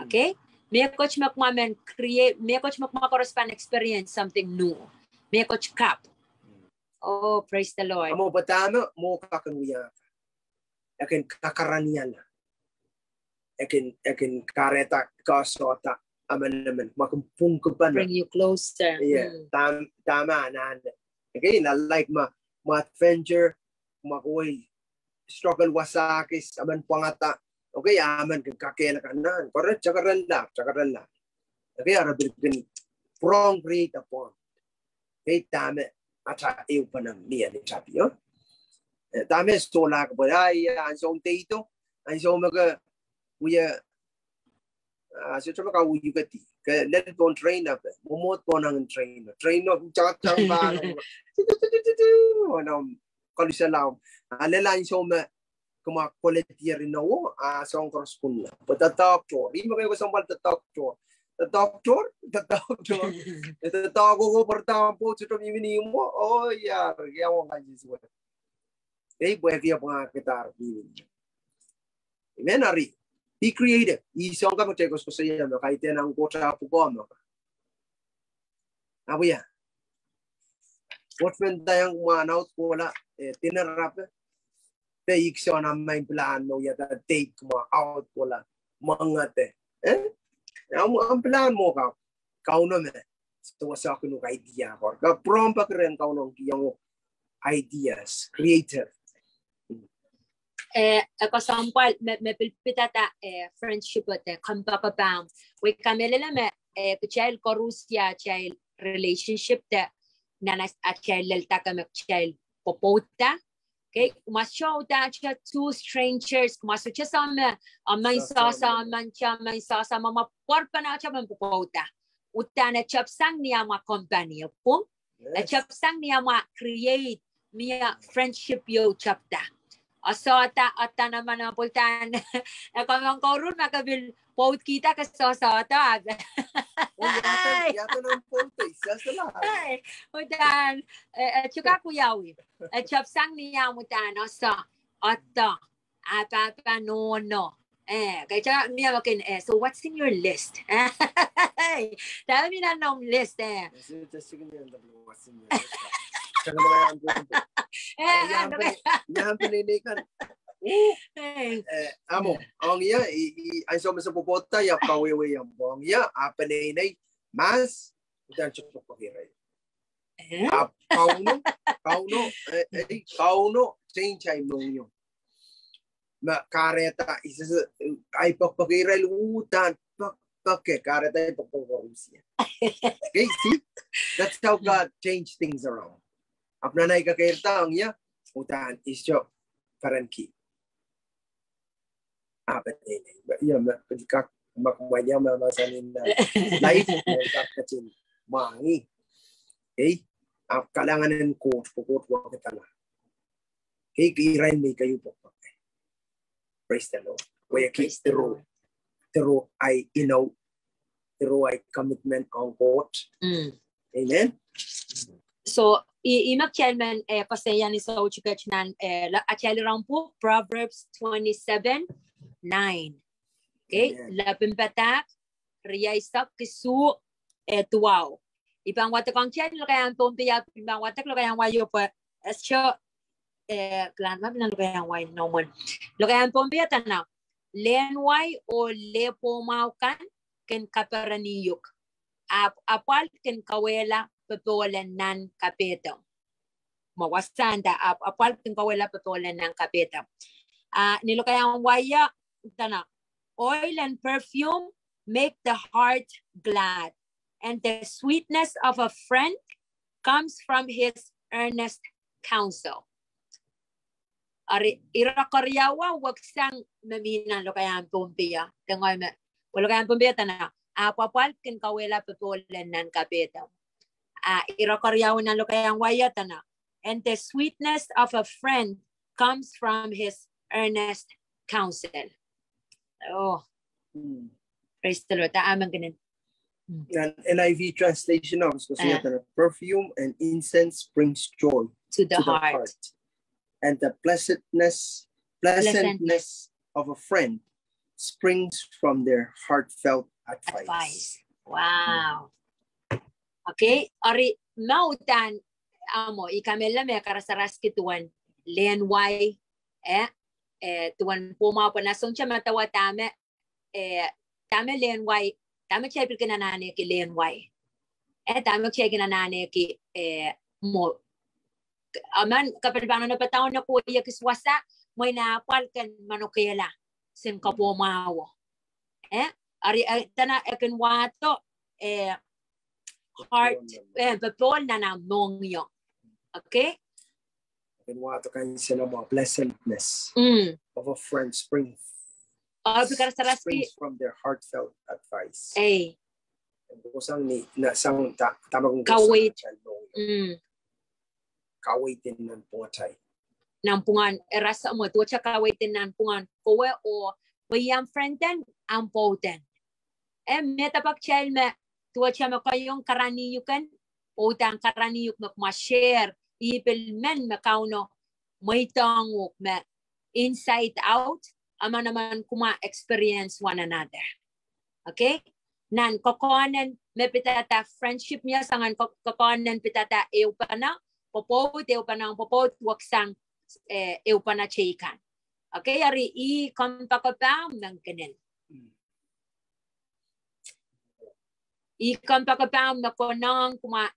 Okay? Mehkot me kumwa men create, mehkot me kumwa koaros pahn experience something new. Mehkot kapw. Oh, praise the Lord. Mwo, pwe dahme mwo kak kin wia? E kin kakaraniala. E kin, e kin kahrehda koasoanda emenemen, ma kin pwungkipene. Bring you closer. Yeah. Dahme, dahme anahne. Okay, na like ma, ma adventure, ma kohwei struggle wasa kis, emen pwangada. Okay, emen kin kakehlaka nan. Koaros takarella, takarella. Okay, ara pil kin prong create a bond. Okay, dahme ata ehupene mie ni tapio. Eh, dahme sohla ke pwe, ah, ia, ansou me deido, ansou me ke wia, ah, sohte me ke wia kedi. Ke lel pohn train ape, mwomwohd pohn angin train. Train o, tang, tang, ba, wana, koluselam. Ah, lel ansou me kumwa koledier inowo, ah, soang koaros kunla. Pwe the doctor, ih me ke kesempwal the doctor. The doctor, the doctor. The doctor ko pwarada pwoud sohte mihmi ni mwo, oh, ia, ia wong kan siswe. Ei, pwehki e pwangahkihda mihmi. Amen, ari. Be creative. Ih soang ka me kitail koasoakoasoia me kaidehn ahng Koht ah pwukoa me ka. Ahpw ia. Koht men ndaiong kumwa ahn audekohla, eh, dinner ape. Pwe ih soang ahmw maing plan me wiahda date kumwa audekohla. Mwengehte. Eh? Ahmw, ahmw plan mwo ka. Kauno me sewese kin uhk idea ko. Ka pwurehng peki rehn Kauno kihong uhk ideas, creative. Eh, e kesempwal me, me pil pidada, eh, friendship de, eh, kompoakepahng. Wei kamehlele me, eh, kitail koaros ia atail relationship de, nan atail lel dake me kitail pwopwoudda, Okay, kumwa sohte uhdahn two strangers, kumwa sohte same, a men sasa, men ta, men sasa, ma, ma pwarpene ta men pwopwouda. Uhdahn e tepsang ni amwa company, e pwung. E tepsang ni amwa create, mie friendship ieu tepda. A sohte, a dene ma pwuhk uhdahn, e komw ong kouruhr ma ke pil pwoudkihda ke sohte, sohte, a. Uhdahn, e, e tepsang ni amwa uhdahn, a sohte, a pahpa nohno. Eh, kaidehn mie me kin, eh, so what's in your list? Dahme mi nan omw list, eh? What's in your list? Eh, amo, ong ie, ansou me se pwopwoudda, I kawehwe, ong ie, a peneinei, mas, uhdahn sohte pwopwoud irail. Ahpw Kauno, Kauno, eh, eh, Kauno, change ahi mohngiong. Ma kahrehda, I sehse, ahi pekpek irail uhdahn pekpek, kahrehda ahi pekpek koaros. Okay, see? That's how God change things around. Ahpw nan ahi kakairada ong ie, uhdahn I sohte perenki. Ahpw e, ia, ma, kak, ma, ma, ia, ma, ma, sanin, life, ma, kak, ketin, ma, ni. Okay? Ahpw kalahngan en Koht, pwe Koht wahkihda. Okay, irail me I keieu pwopwoud. Praise the Lord. Wehwehki through, through ahi inou, through ahi commitment ong Koht. Amen. So, I, I men kitail men, eh, koasoia ni soutik et nan, eh, la, atail iren pwuhk Proverbs twenty-seven nine. Okay, Lapin Padahk riehsek isuh, eh, duwau. I pahn wadek ong kitail lokaiahn Pohnpei, I pahn wadek lokaiahn wai o pwe, eh, soh, eh, kilang ma pil nan lokaiahn wai nohmwen. Lokaiahn Pohnpei dene, lehn wai oh lehpwohmwahu kan kin kapereniuk. Ahpw apwal kin kawehla popohl en nan kapehdo. Ma wasahn da, ahpw apwal kin kawehla popohl en nan kapehdo. Ah, ni lokaiahn wai o dene, oil and perfume make the heart glad, and the sweetness of a friend comes from his earnest counsel. Eri, ire keriau weksang me mi nan lokaiahn Pohnpei, de ngehi me, pwe lokaiahn Pohnpei dene, ahpw apwal kin kawehla popohl en nan kapehdo. Ah, ire keriau nan lokaiahn wai o dene, and the sweetness of a friend comes from his earnest counsel. Oh, praise the Lord. Amen. Nan N I V translation, perfume and incense brings joy to the heart, and the pleasantness, pleasantness of a friend springs from their heartfelt advice. Wow. Okay, eri ma uhdahn, amo, I kamehlele me karasaraski duwen lehn wai, eh, eh, duwen pwohmwahu, pwe nan sounta me dahme, eh, dahme lehn wai, dahme kitail pil kin anahneki lehn wai. Eh, dahme kitail kin anahneki, eh, mwo. Emen, ke pil pahn padaun ko iekis wasa, mwein apwal kin manokehla, sen kapwomwahu. Eh, eri, eh, dene e kin wahdo, eh, heart, eh, popohl nan ah mohngiong. Okay? Kin wahdo kain sehse me pleasantness of a friend spring, springs from their heartfelt advice. Eh. Sang ni, na, sang da, da me kin kaweit. Kaweid nan pwungatail. Nan pwungen, erasa mwo, duwehte kaweid nan pwungen kowe oh, pwe I ahmw friend en, ahmw pwoud en. Eh, me dahme pak kitail me, duwehte me keiong karaniuk en, oh uhdahn karaniuk me kumwa share, I pil men me Kauno, mweidohng uhk me, inside out, emen emen kumwa experience one another. Okay? Nan kokohnen me pidada friendship mie soangen ko-, kokohnen pidada ehupene, pwopwoud, ehupene ong pwopwoud weksang, eh, ehupene teikan. Okay, eri I kompoakepahng me kinen. I kompoakepahng me konehng kumwa,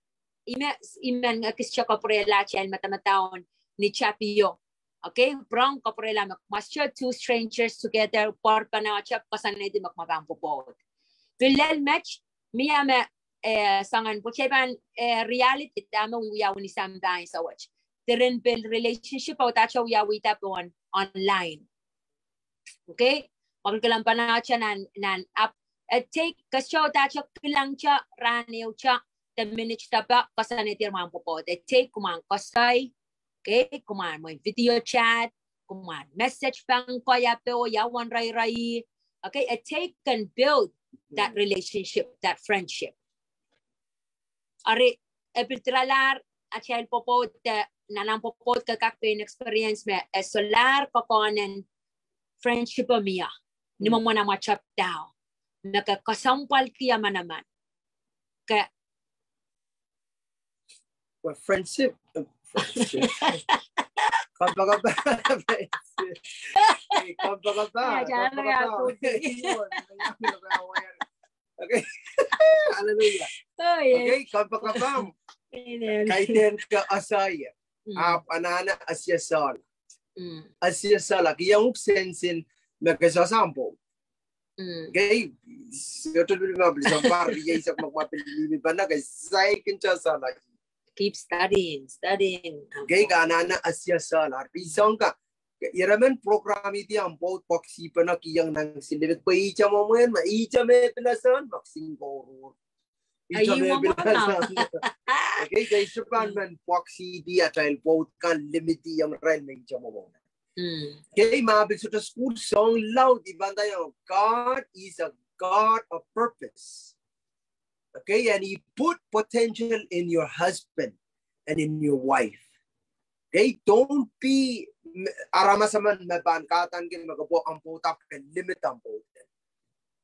I men, I men ekis sohte kapwurehla atail madamadau ni tapio. Okay, pwurehng kapwurehla me kumwa sohte two strangers together, pwarpene atail koasoanehdi me kumwa pahn pwopwoud. Pil lel met, mie me, eh, soangen pwe kitail pahn, eh, reality dahme wiawi ni sampah ansou wet. diren pil relationship, a uhdahte wiawihda pohn online. Okay? Mwakel kilang pahn ahte nan, nan app, e take, kitail uhdahte kilangte, rahn ehute, de minit dahpa, koasoanehdi mwahn pwopwoud. E take, kumwail koasoi, okay, kumwail mwein video chat, kumwail message pahn koahiek oh ia wen rairaiong. Okay, e take and build that relationship, that friendship. Eri, e pil diralahr atail pwopwoud, de nan amw pwopwoud ke kak pein experience me e solahr kokohnen friendship mie ni mwomwen amwail tapio, me ke kesempwalki manaman. Ke Well, friendship, uh, friendship. Kapakap. Friendship. Hey, kapakap. Yeah, jangan kapakap. Okay. Hallelujah. Oh, yes. Okay, kapakap. Amen. Kaidehn ke asaie. Mm. Ahpw anahne asiasala. Mm. Asiasala. Kihong uhk sensen me ke sehse pwoud. Mm. Okay, sohte pil ma pil soangen pahr riei sak mak ma pil mihmi pahn ke saikinte sala. Keep studying, studying. Okay, ke anahne asiasala. Eri soang ka, ira men program edi amw pwoud pwoaksi pene kihong nan kisin limit pwe ihte mwomwen, ma ihte me pil asahn, pwoaksi koaros. Ihte me pil asahn. Okay, ke ise pahn men pwoaksidi atail pwoud kan limit ong irail me ihte mwomwen. Mm. Okay, ma pil sohte sukuhl, soang laud I pahn ndaiong, God is a God of purpose. Okay, and He put potential in your husband and in your wife. Okay, don't be, mm, aramas emen me pahn kahdaneki me ke pwe amw pwoud ahpw ke limit amw pwoud.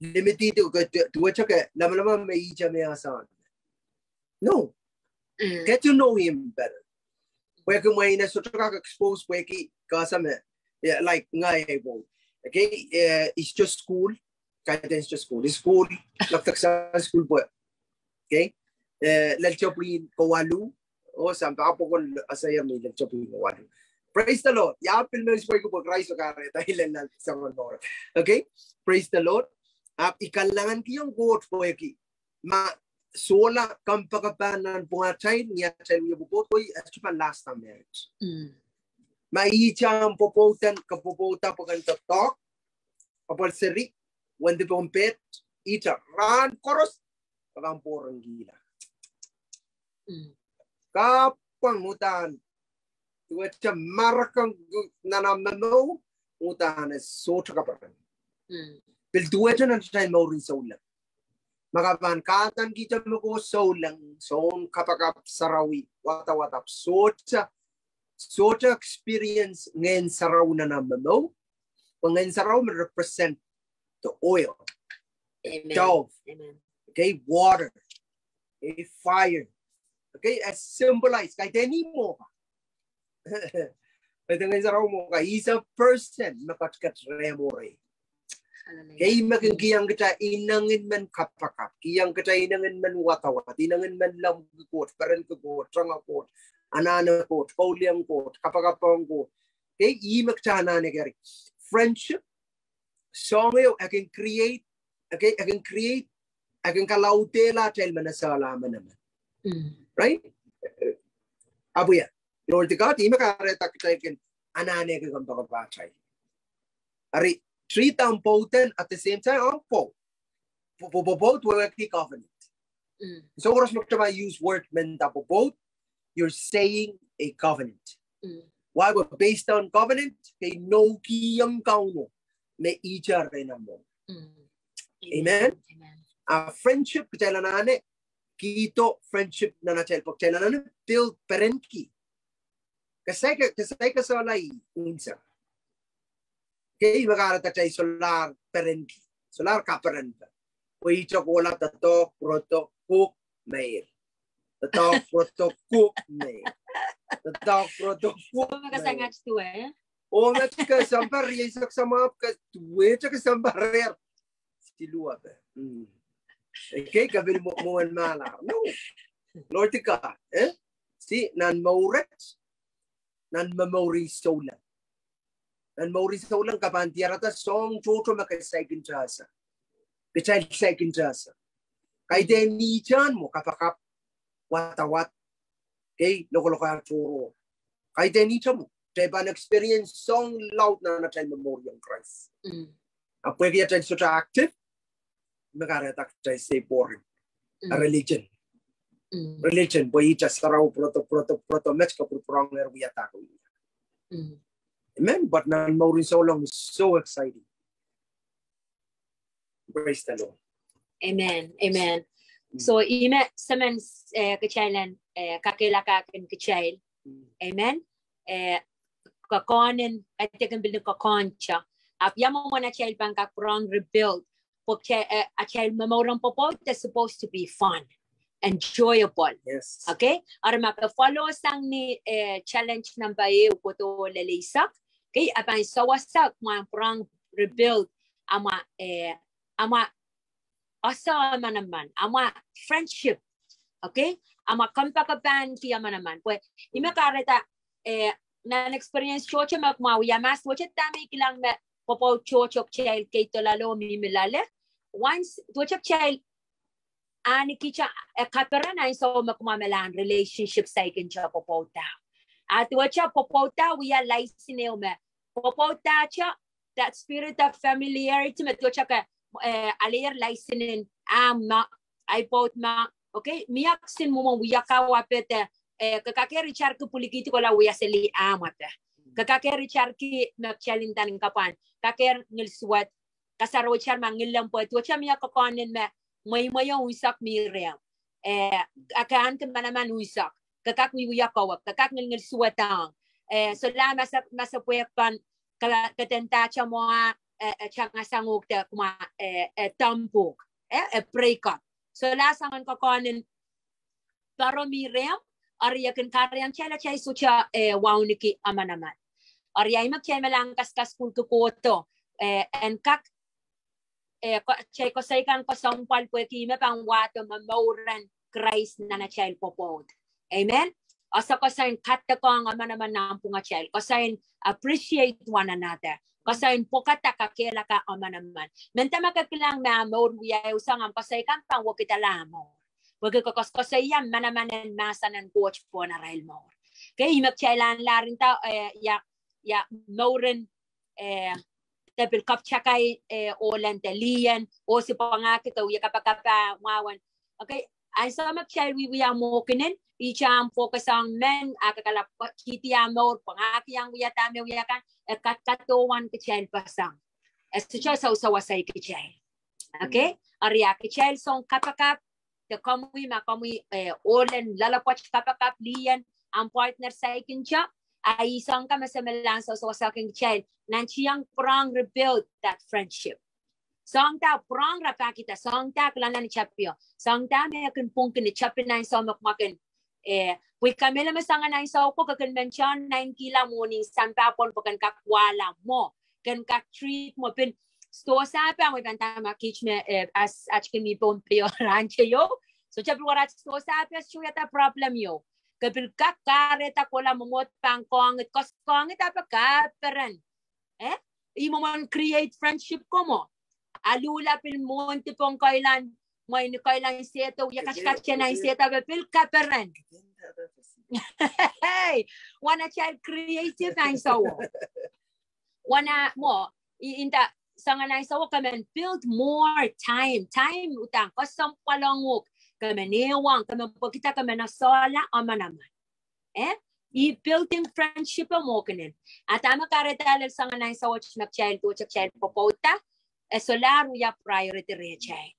Limit ih duwehte ke lamalam me ihte me asahn. No. Mm. Get to know him better. Pwehki mwein e sohte kak expose pwehki kasa me, yeah, like ngehi pwoud. Okay, uh, it's just school. Guidance just school. It's school. Lap tak sa school pwe. Okay. Uh, lel tepwin kowalu. Oh, sampah pokon asaia me lel tepwin kowalu. Praise the Lord. Ia pil me spoi ko pwe Christ ka re ta ilel lel sangon more. Okay. Praise the Lord. Ahpw I kalahngan kihong Koht pwehki ma sohla kompoakepah nan pwungatail, ni atail wie pwopwoud, oh, e sohte pahn last a marriage. Mm. Ma ihte amw pwopwoud en, ke pwopwoud ahpw ke doadoahk, apwal seri, wendi pohn pet, ihte rahn koaros, ke pahn boring kihla. Mm. Kapwang uhdahn, duwehte marekek nan amw momour, uhdahn e sohte kaperen. Mm. Pil duwehte nan atail mourin souleng. Ma ke pahn kahdaneki ihte me ke souleng, soun kapakap sarawi, wadawad ahpw sohte, sohte experience Ngehn Sarawi nan amw momour, pwe Ngehn Sarawi me represent the oil, amen, dove. Amen. Okay, water, okay, fire. Okay, e symbolize, kaidehn ih mwo ka. Kaidehn Ngehn Sarawi mwo ka, is a person me ketiket reh mwo rehi. Hallelujah. Okay, me kin kihong kita inengin men kapakap, kihong kita inengin men wadawad, inengin men lemmwiki Koht, perenki Koht, tonge Koht, anahne Koht, kauliong Koht, kapakap ong Koht. Okay, ih me kita anahne kari. Friendship, soang ehu e kin create, okay, e kin create, e kin kalaudehla atail men esehla manaman. Mm. Right? Ahpw ia, Lord God, ih me kahrehda kitail kin anahneki kompoakepahtail. Eri, treat amw pwoud en at the same time, amw pwoud. Pwo-, pwo-, pwo-, pwoud wehwehki covenant. Mm. So, koaros me kita ma use word men da pwopwoud, you're saying a covenant. Mm. Why? Well, based on covenant, ke inoukihong Kauno me ihte rehn amw mour. Mm. Amen? Amen. A friendship, kitail anahne kihdo friendship nan atail pwoud, kitail anahne build perenki. Ke saik, ke saik solahr unsek. Okay, me kahrehda kitail solahr perenki, solahr kaperenki. Pwe ihte kohla doadoahk, pwurodo, kuk, meir. Doadoahk, pwurodo, kuk, meir. Doadoahk, pwurodo, kuk, meir. Oh, me ke sampah rieisek samwa, ke duwehte ke sampah reh. Siluh ape. Mm. Okay, ke pil mwo-, mwohn mahlahro. No. Lord God, eh? See, nan mouret, nan momour souleng. Nan mour souleng ke pahn diarada soang tohto me ke saikinte ese. Kitail saikinte ese. Kaidehn ihte mwo kapakap, wadawad, okay, lokolok ah tohrohr. Kaidehn ihte mwo, kitail pahn experience soang laud nan atail momouriong Krais. Ahpw pwehki atail sohte active, me kahrehda kitail sei boring. Religion. Religion, pwe ihte sarawi pwurodo, pwurodo, pwurodo, met kapwurpwurongehr wiahda. Amen. But nan mourin souleng is so exciting. Praise the Lord. Amen. Amen. So, ihme semen, eh, kitail en, eh, kakehlaka kin kitail. Amen. Eh, kokohnen, I think, pil kokohn te. Ahpw ia mwomwen atail pahn kak pwurehng rebuild. Pwe, eh, atail momouren pwopwoud, they're supposed to be fun, enjoyable. Yes. Okay? Eri ma ke follow sang ni, eh, challenge number ehu kohdo lel eisek. Okay? A pahn sewese mwahu pwurehng rebuild amwa, eh, amwa ese manaman, amwa friendship. Okay? Amwa kompoakepahnki manaman. Pwe ihme kahrehda, eh, nan experience tohto me kumwail wia, ma sohte dahme I kilang me pwopwoud tohto kitail kei doula loale, mihmi loale. Once, sohte kitail ahneki te, eh, kaperen ansou me kumwail mehlel relationship saikinte pwopwouda. A duwehte pwopwouda wia license ehu me pwopwoudahte, that spirit of familiarity me duwehte ke, eh, aleier license en, ah, ma, ahi pwoud ma, okay, mie kisin mwomwen wia kawape de, eh, ke kak eri itarki pwilikihdi kohla wia seli ah mwape. Ke kak eri itarki me kitail nda ni kapwan, kak eri ngil suwed, kasarawih itar ma ngil lempwe, duwehte mie kokohnen me mweimwei o unsek mi rehmw. Eh, a ke ahneki manaman unsek, ke kak wiewia kawek, ke kak ngilngil suwedahng. Eh, solahr ma se, ma se pwehki pahn, ke, ke dendahte mwo, eh, eh, tangasang uhk de kumwail, eh, eh, dump uhk, eh, eh, break up. Solahr soangen kokohnen poaro mi rehmw, eri e kin kahrehiong kitail atail sohte, eh, wauneki manaman. Eri ia ihme kitail mehlel kaskas kulki kohdo, eh, en kak, eh, ko-, kitail koasoi kan koasoanehdi pwehki ihme pahn wahdo momouren Krais nan atail pwopwoud. Amen. Ese koasoi en kadekohng manaman nanpwungatail. Koasoi en appreciate one another. Koasoi en pwukada, kakehlaka manaman. Mehnda ma ke kilang me ah mour wia ehu soahng, ahmw koasoi kan pahn wekidala ah mour. Pwehki ke koasoakoasoia manaman en mahsen en Koht pohn arail mour. Okay, ihme kitail ahneki lahr nda, eh, ia, ia mouren, eh, de pil kapwtakai, eh, ohlen de lih en, oh se pwangahki ke wia kapakap ah mwahu en. Okay, ansou me kitail wiewia mwohkinen, ihte ahmw focus ong men, ah ke kalap kihdi ah mour, pwangahki ahmw wia dahme wia kan, e kadkadehwei kitail pasang. E sohte sewesewese kitail. Okay, eri a kitail soang kapakap, de komwi ma komwi, eh, ohlen loalopwoat kapakap lih en ahmw partner saikinte, a ih soang ka me se mehlel sewesewesehkin kitail, nan tieng pwurehng rebuild that friendship. Soang da pwurehng rapahkihda, soang da kilang nan tapio, soang da me kin pwungki ni tapin ansou me kumwail kin, eh, pwe I kamehlele me soangen ansou ko ke kin men tohn nainkihla mwohni sampah pwon pwe ken kak wahla mwo, ken kak treat mwo pil. Sidohsa pahn, mwein pahn dahme kiht me, eh, as, at kin mi Pohnpei o rahn teio. Sohte pil warat sidohsa pahn sohte wiahda problem ieu. Ke pil kak kahrehda kohla mwomwohd pahn koahnget, koasoakoahnget ahpw kaperen. Eh? Ih mwomwen create friendship ko mwo. Aluhla pil mwohndi pohn kailan, mwein kailan sehdo, ia katikat nan sehdo pil kaperen. Hey, wana child creative ansou. Wana mwo, i, nda soangen ansou ke men build more time. Time uhdahn kesempwal ong uhk, ke men ehuong, ke men pwekida, ke men esehla manaman. Eh? I building friendship e mwohkinen. A dahme kahrehda lel soangen ansou me kitail, duwehte kitail pwopwouda, e solahr wia priority rehtail.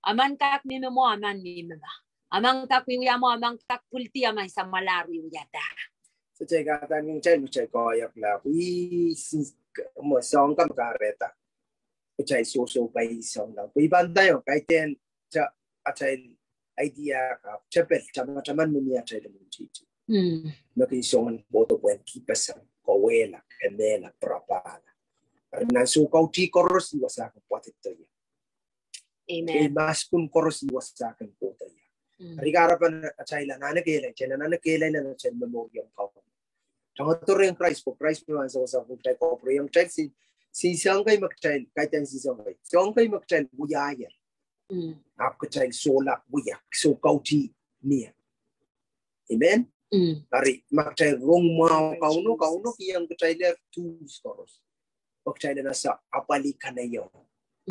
Emen kak mihmi mwo, emen mihmi ma. Emen kak wiewia mwo, emen kak pwildi, emen samwalahr wiewiahda. Sohte kak dahme kitail, kitail koahiekla. Pwe ih soang ka me kahrehda kitail sohsohpai soang la. Pwe I pahn nda ieu, kaidehn te atail idea ka tepel, tamataman me mie atail imwintihti. Me kin soangen kohdo pwehn kihpeseng, kawehla, kemehla, pwurapahla. Eri nan soukautih koaros I wasahkin pwatihdo ie. Amen. Kei maskun koaros I wasahkin kohdo ie. Eri kahrepen atail anahne kehlail, kitail anahne kehlail nan atail momouriong Kauno. Tangodo rehn Krais, pwe Krais me pahn sewesehkin kitail, kapwurehiong kitail, sin, sin soang kei me kitail, kaidehn sin soang kei. Soang kei me kitail wiahier. Ahpw kitail sohla wia, soukautih mie. Amen. Ari, ma kitail rong mwahu Kauno, Kauno kihong kitailehr tools koaros. Pwe kitail en ese apwalih kanahieng.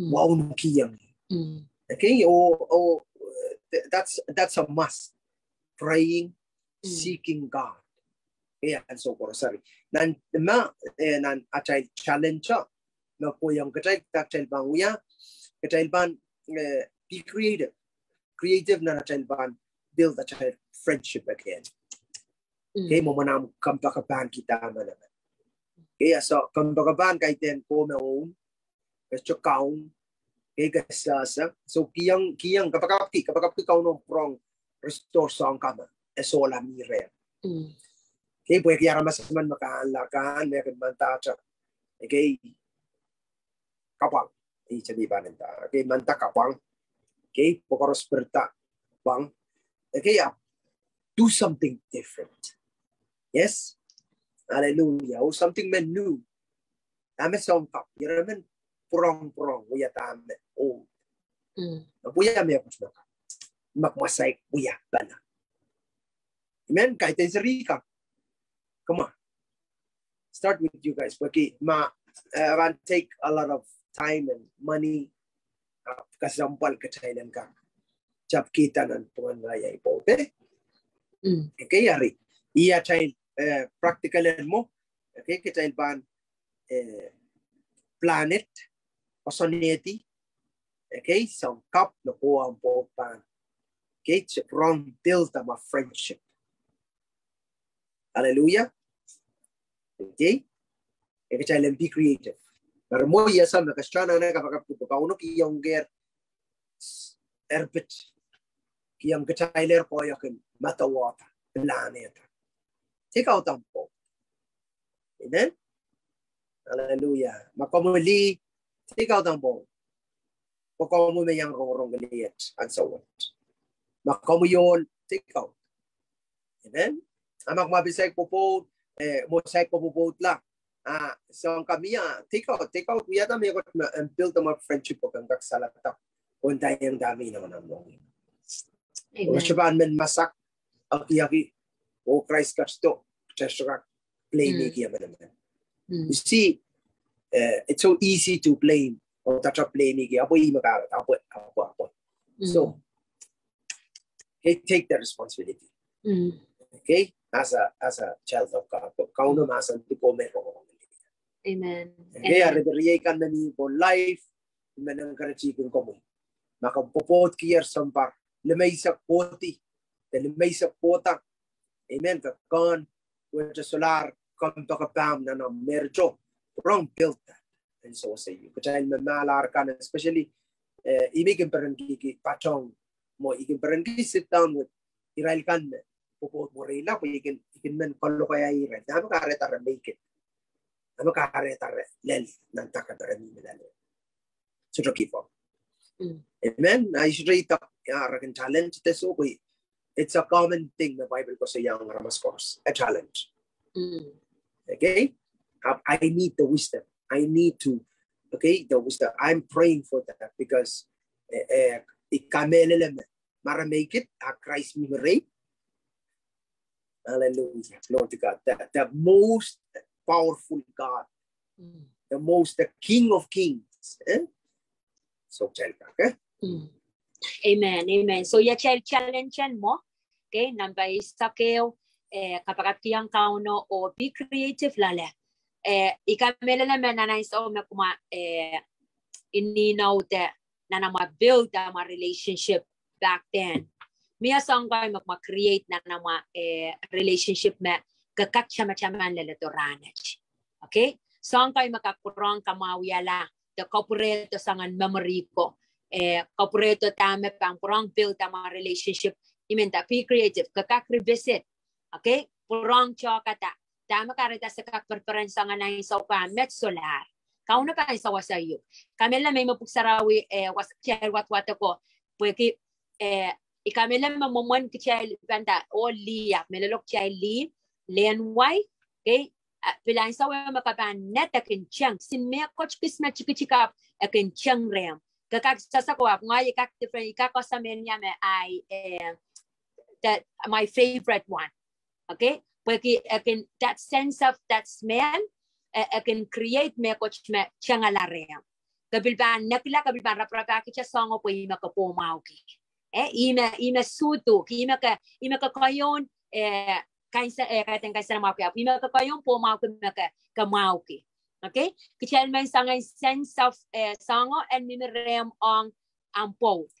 Wauneki ong ih. Okay, oh, oh, that's, that's a must. Praying, seeking God. Okay, ansou koaros. Ari, nan, ma, eh, nan atail challenge, ma kohiong kitail, kitail pahn wia, kitail pahn, eh, be creative. Creative nan atail pahn build atail friendship again. Okay, mwomwen ahmw kompoakepahn kihda manaman. Okay, a soh, kompoakepahn kaidehn kowe me own, ke soh Kaun, okay, ke sehse. So kihong, kihong, kapakapki, kapakapki Kauno pwurehng restore soahng kan me e sohla mih reh. Okay, pwehki aramas emen me kahnla kan, me kin mandahte. Okay, kapwang. Ih, se pahn nda. Okay, manda kapwang. Okay, pwe koaros pirida pwang. Okay, ahpw do something different. Yes? Hallelujah. Oh, something me new. Dahme soang kapw. Ire men pwurehng, pwurehng wia dahme old. Wia mehkot me kapw. Mak masaik wia pahn. Amen. Kaidehn serihkan. Come on. Start with you guys. Pwehki ma, eh, pahn take a lot of time and money, ah, kesempwal kitail en kak tepkihda nan pwungen ngehi ahi pwoud. Okay, ari. Ih atail, eh, practical en mwo. Okay, kitail pahn, eh, plan it, koasoanehdi. Okay, soang kapw me kowe ahmw pwoud pahn. Okay, pwurehng build amwa friendship. Hallelujah. Okay. E kitail en be creative. Eri mwo I ese me ke sohte anahne kapakapki pwe Kauno kihong kehr erpit. Kihong kitailehr koahiek en madawada, planehda. Take out amw pwoud. Amen. Hallelujah. Ma komw lih, take out amw pwoud. Pwe komw me iang rongorong liet ansou wet. Ma komw ohl, take out. Amen. A ma komw pil saik pwopwoud, eh, mwo saik pwopwoudla. Ah, soang kapw mie, take out, take out. Wiahda mehkot me, em, build amwa friendship pwe ken kak saledek. Pwe ndaiong dahme I nohn amw mohngiong. Amen. Sohte pahn men masak, ahi, ahi, oh Krais ketido, kitail sohte kak blame-ki emenemen. You see, eh, it's so easy to blame. Oh, kitail blame-ki, apwe ih me kahrehda, apwe, apwe, apwe. So, okay, take the responsibility. Okay, as a, as a child of God. Pwe Kauno mahsanih pwe komw rongorong. Amen. Okay, a re, riei kan me mi pwohn live, I men encourage-ki komwi. Ma komw pwopwoudkier sounpar limeisek kohdi, de limeisek kohda. Amen. Ke kak duwehte solahr kompoakepahmw nan omw marriage-o. Pwurehng build that. And so say you. Kitail me mahlahte kan, especially, eh, I men kin perenki, ki patehng mwo, I kin perenki sit down with irail kan me pwopwoud mworeila, pwe I kin, I kin men kalokaia irail. Dahme kahrehda re make it. Dahme kahrehda re lel nan dake me re mihmi loale. Sohte give up. Amen. I sohte idek, ia, re kin challenge de soh, pwe it's a common thing me Bible koasoiaiong aramas koaros. A challenge. Okay? I, I need the wisdom. I need to, okay, the wisdom. I'm praying for that because, eh, eh, I kamehlele me ma re make it, a Krais mihmi rehi. Hallelujah. Glory to God. The, the most powerful God. The most, the King of Kings. Eh? So, kitail kak, eh? Amen, amen. So, ia atail challenge en mwo. Okay, nambait eisek ehu, eh, kapakapkihong Kauno oh be creative loale. Eh, I kamehlele me nan ansou me kumwa, eh, inihno de nan amwa build amwa relationship back then. Mie soahng kei me kumwa create nan amwa, eh, relationship me ke kak tamataman leledo rahnwet. Okay? Soahng kei me kak pwurehng kamwahuiala, de kapwurehdo soangen memory ko. Eh, kapwurehdo dahme pahn pwurehng build amwa relationship. I men nda be creative, ke kak revisit. Okay? Pwurehng tohkada. Dahme kahrehda se kak perperen soangen ansou ko a met solahr. Kauno pahn sewese uhk. Kamehlele me I me pwuhk sarawi, eh, wasa kitail wadawad ko. Pwehki, eh, I kamehlele me mwomwen kitail pahn nda, oh lih, I kamehlele kitail lih, lehn wai, okay, ah, pil ansou me ke pahn nda e kin teng, soangen mehkot kis me tikitik ahpw e kin teng rehmw. Ke kak sehse ko ahpw ngehi I kak different, I kak koasoia me ahi, eh, that my favorite one. Okay? Pwehki e kin, that sense of that smell, e, e kin create mehkot me tengala rehmw. Ke pil pahn nekila, ke pil pahn raparapahkihte soahngo pwe ihme ke pwohmwahuki. Eh, ihme, ihme suhtuhk, ihme ke, ihme ke koahieng, eh, kansa-, eh, kaidehn kansenamwahuki, ahpw ihme ke koahieng pwohmwahuki me ke, ke mwahuki. Okay? Kitail men soangen sense of, eh, soahngo en mihmi rehmw ong ahmw pwoud.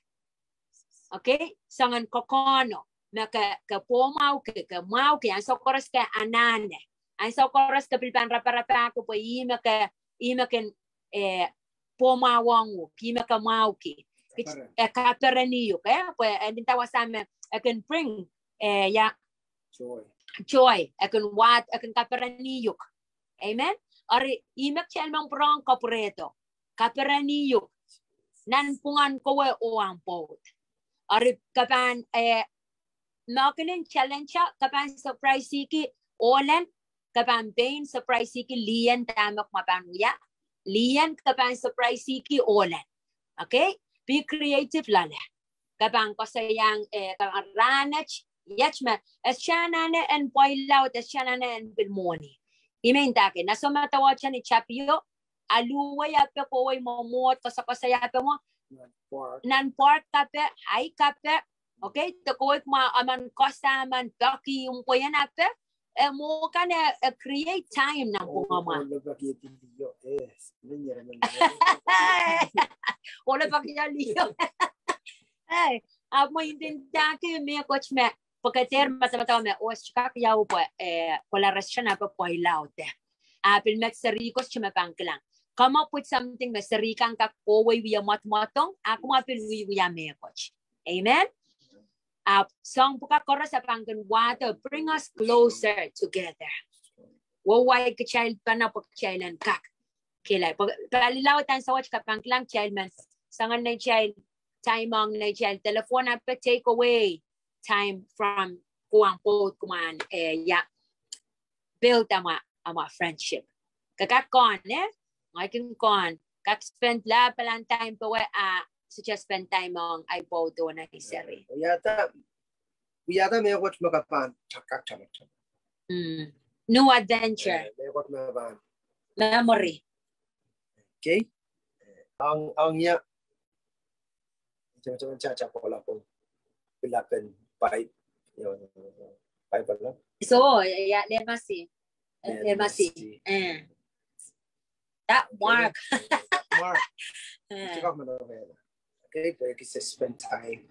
Okay? Soangen kokono me ke, ke pwohmwahuki, ke mwahuki, ansou koaros ke anahne. Ansou koaros ke pil pahn raparapahki pwe ihme ke, ihme kin, eh, pwohmwahuong uhk, ihme ke mwahuki. Kit-, eh, kapereni uhk, eh, pwe e nda wasa me e kin bring, eh, ia, joy. E kin wad, e kin kapereni uhk. Amen. Eri ihme kitail men pwurehng kapwurehdo, kapereni uhk nan pwungen kowe oh ahmw pwoud. Eri ke pahn, eh, mehkenen challenge, ke pahn surprise-ihki ohlen, ke pahn pein surprise-ihki lih en dahme kumwa pahn wia. Lih en ke pahn surprise-ihki ohlen. Okay? Be creative loale. Ke pahn koasoiaiong, eh, ke pahn rahnwet, iet me, e sohte anahne en pwailaud, e sohte anahne en pil mwohni. Ihme ndahki, na soh me dawehte ni Tapio, a luhwei ape, kohwei mwomwohd, koasoakoasoi ape mwo, nan park kape, ai kape, okay, de kohwei kumwa emen koasoi, emen peki, mpweien ape, e mwo kan e, e create time nan pwungamwahu. Ole peki e liho. Eh, ahpw mwo I ndahki mehkot me, pwe ke dehr matamata me, oh, e sohte kak ia pwe, eh, kohla restaurant ape pwailaud. A pil met seri koaros me pahn kilang. Come up with something me seri kan kak kohwei wie mwadmwadong, a kumwa pil wiewia mehkot. Amen? Ahpw soahng pwukat koaros e pahn kin wahdo, bring us closer together. Wehwehki kitail pahn pwe kitail en kak. Kitail, pwe palilaud ansou wet ke pahn kilang kitail men, soangen neitail time ong neitail telephone ape take away time from kowe ahmw pwoud kumwa en, eh, ia, build amwa, amwa friendship. Ke kak kohn, eh? Ngehi kin kohn. Kak spend lapalahn time pwe a, sohte spend time ong ahi pwoud oh nei seri. Wiahda, wiahda mehkot me ke pahn kak tamataman. Mm. New adventure. Eh, mehkot me pahn. Memory. Okay. Eh, ong, ong ia. Teman-teman church a kohla pwung. Pil apen Bible. Bible, no? So, ia, Lehmasi. Eh, Lehmasi. Lehmasi. Eh. That Mark. Eh, that Mark. Eh. Ito ka mana wela. Okay, pwe kitail spend time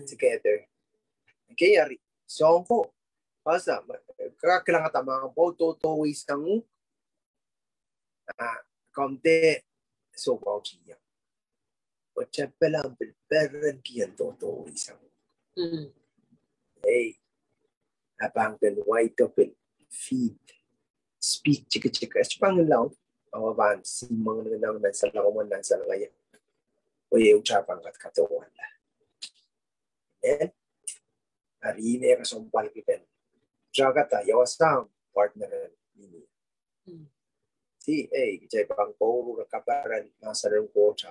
together. Okay, eri soahng ko. Pasa, ma, ke kak kilangada ma ahmw pwoud doadoahk sang uhk. Ah, komw dehr sohte pwouki ia. Pwe tepel ahmw pil perenki en doadoahk sang uhk. Mm. Ei, a pahn kin waido pil feed, speak tikitik, e sohte pahn kin laud, a pahn simwong nin nan salonga, nan salonga ia. Pwe e sohte pahn kat katohwala. Amen. Eri me kesempwal kiden. Trakada, ia wasa ahmw partner en mihmi. Mm. See, ei, kitail pahn kouru re kaperen mahsen en Koht.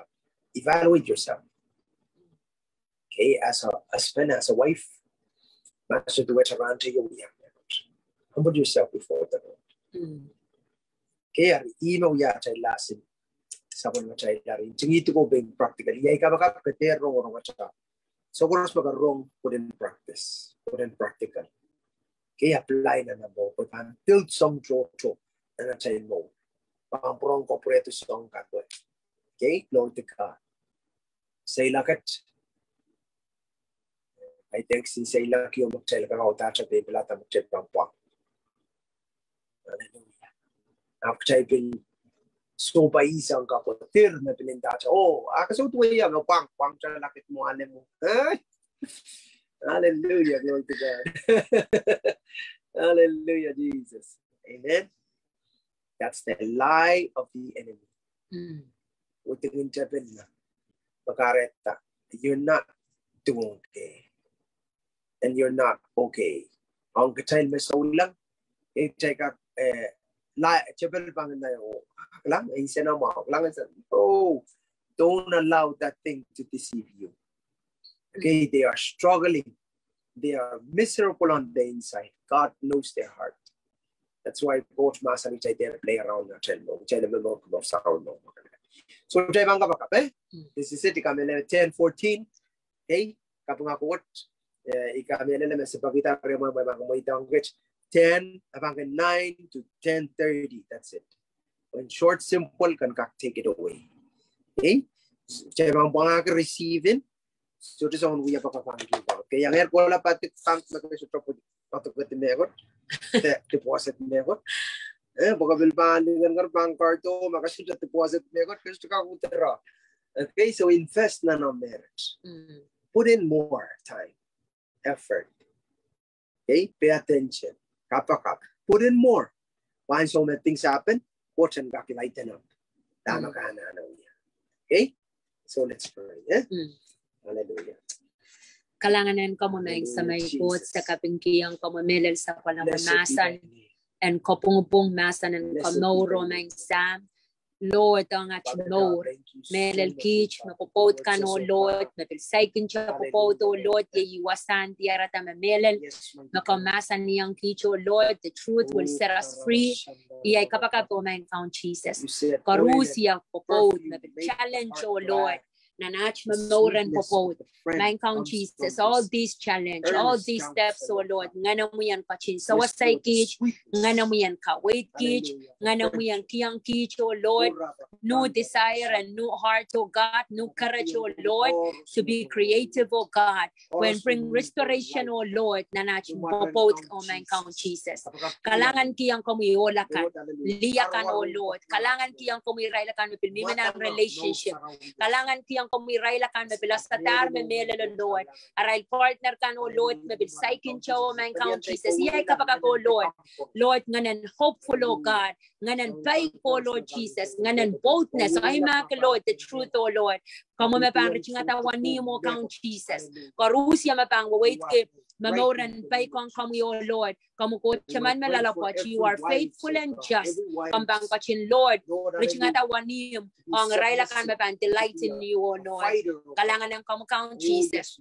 Evaluate yourself. Okay, as a husband, as a wife, ma sohte duwehte rahn teio wia. Humble yourself before the Lord. Mm. Okay, eri ihme wia atail lesson. Sapwellimatail eri ntingihdi ko pein practical. Ia I kapakap ke dehr rongorong atail. Soahng koaros me ke rong, put in practice. Put in practical. Okay, apply nan amwail mour. Pwe pahn build soahng tohto nan atail mour. Pahn pwurehng kapwurehdo soahng kan wet. Okay, glory to God. Seiloak et. I think sin seiloak io me kitail kak audaudla pwe pilada me kitail pahn pwang. Hallelujah. Ahpw kitail pil sohpai sang kapw, dir me pil ndahte, oh, a ke sohte wia me pwang, pwang kitail lakit mwo ale mwo. Eh? Hallelujah, glory to God. Hallelujah, Jesus. Amen. That's the lie of the enemy. Mm. Wetingen tepel na. Pwe kahrehda, you're not doing okay. And you're not okay. Ong kitail me souleng, e kitail kak, eh, la, tepel pahn nda, oh, kilang, e nsenamwahu, kilang, e nsenamwahu. Oh, don't allow that thing to deceive you. Okay, they are struggling. they are miserable on the inside. God knows their heart. That's why Koht mahsanih kitail dehr play around, kitail momour, kitail momour, momour sound momour. So kitail pahn kapakap, eh? This is it, I kamehlele, ten fourteen. Okay, kapinga Koht, eh, I kamehlele me se pahn kihda ire mwahu me pahn mweidohng kitail, ten, eh, pahn kin nine to ten thirty, that's it. In short, simple, kan kak take it away. Okay? Kitail pahn pwangahki receive-in, sohte soangen wia pahn kak pahn give out. Okay, iang ehr kohla padik pahn me ke sohte pahn padik mehkot, de deposit mehkot. Eh, pwe ke pil pahn lingeringehr pahn kardo, ma ke sohte deposit mehkot, ke sohte kak uhd ira. Okay, so invest nan omw merit. Put in more time, effort. Okay, pay attention. Kapakap. Put in more. Why so many things happen? Koht en kak lighten up dahme ke anahne wia. Okay? So let's pray, eh? Hallelujah. Kalahngan en komwi Maing Samei Koht, se kapingkihong komwi mehlel sapwellimomwi mahsen en kapwungpwung, mahsen en komouro Maing Sam. Lord, ong at mour. Mehlel kiht me pwopwoud kan, oh Lord, me pil saikinte pwopwoud, oh Lord, iei wasahn diarada me mehlel me komw mahsanihong kiht, oh Lord, the truth will set us free. Iei ai kapakap, oh Maing Kaun Sises. Koarusie pwopwoud me pil challenge, oh Lord, nan at momour en pwopwoud. Maing Kaun Sises, all these challenge, all these steps, oh Lord, Ngehnomwi en ketin sewesei kiht, Ngehnomwi en kaweid kiht, Ngehnomwi en kihong kiht, oh Lord, new desire and new heart, oh God, new courage, oh Lord, to be creative, oh God, pwehn bring restoration, oh Lord, nan at pwopwoud, oh Maing Kaun Sises. Kalahngan kihong komwi ohl akan, lih akan, oh Lord. Kalahngan kihong komwi irail akan me pil mihmi nan relationship. Kalahngan kihong komwi irail akan me pil asadahr me mehlel, oh Lord. Arail partner kan, oh Lord, me pil saikinte, oh Maing Kaun Sises. Iei ai kapakap, oh Lord. Lord, ngehnen hopeful, oh God. Ngehnen peik, oh Lord Jesus. Ngehnen boldness. Ai mahk, Lord, the truth, oh Lord. Komwi me pahn ritingada wenihmw, oh Kaun Sises. Koarusie me pahn weweidki momour en peik ong komwi, oh Lord. Komwi Koht emen me loalopwoat, you are faithful and just. Komw pahn ketin, Lord, ritingada wenihmw ong irail akan me pahn delight in you, oh Lord. Kalahngan en komwi Kaun Sises.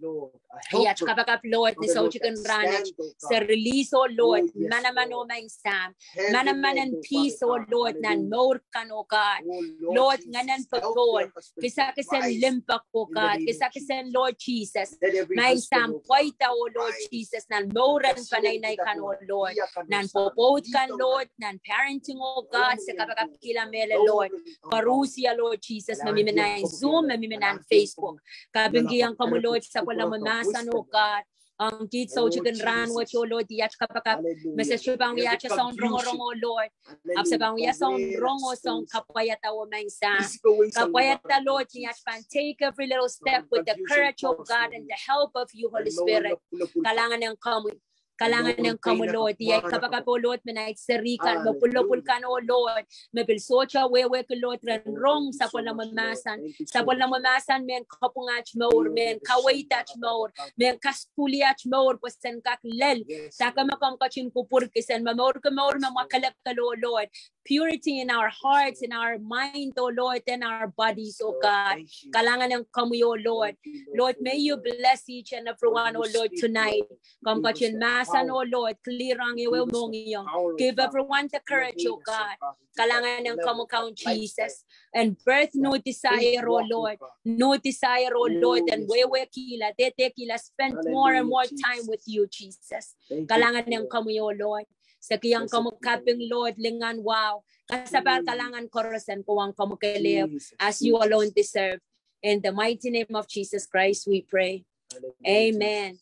Iei at kapakap, Lord, ni soutik en rahnwet. Se release, oh Lord, manaman, oh Maing Sam. Manaman en peace, oh Lord, nan mour kan, oh God. Lord, ngehnen popohl, kisakisen limpoak, oh God, kisakisen, Lord Jesus. Maing Sam, pweida, oh Lord Jesus, nan mour en peneinei kan, oh Lord. Nan pwopwoud kan, Lord, nan parenting, oh God, se kapakapkihla mehlel, Lord. Koarusie, Lord Jesus, me mihmi nan Zoom, me mihmi nan Facebook. Kapingkihong komwi, Lord, sapwellimomwi mahsen, oh God. Ong kiht soutik en rahnwet, oh Lord, iei at kapakap me se sohte pahn wiahte soun rongorong, oh Lord. Ahpw se pahn wia soun rong oh soun kapwaiada, oh Maing Sam. Kapwaiada, Lord, ni at pahn take every little step with the courage, oh God, and the help of you, Holy Spirit. Kalahngan en komwi. Kalahngan en komwi, Lord. Iei ai kapakap, oh Lord, me nait seri kan, me pwulopwul kan, oh Lord, me pil sohte wehwehki, Lord, ren rong sapwellimomwi mahsen. Sapwellimomwi mahsen mehn kapwung at mour, mehn kaweid at mour, mehn kasukuhli at mour, pwe sen kak lel dahkot me komw ketin kupwurki, sen momourki mour me mwakelekel, oh Lord. Purity in our hearts, in our mind, oh Lord, and our bodies, oh God. Kalahngan en komwi, oh Lord. Lord, may you bless each and every one, oh Lord, tonight. Komw ketin mahsen, oh Lord, clear ong ehuehu mohngiong. Give everyone the courage, oh God. Kalahngan en komwi Kaun Sises. And birth new desire, oh Lord. New desire, oh Lord, and wehwehkihla, dehdehkihla, spend more and more time with you, Jesus. Kalahngan en komwi, oh Lord. Se kihong komwi kaping, Lord, lingan wahu, kasapahl, kalahngan koaros en kohwong komwi kelehpw, as you alone deserve. In the mighty name of Jesus Christ we pray. Amen.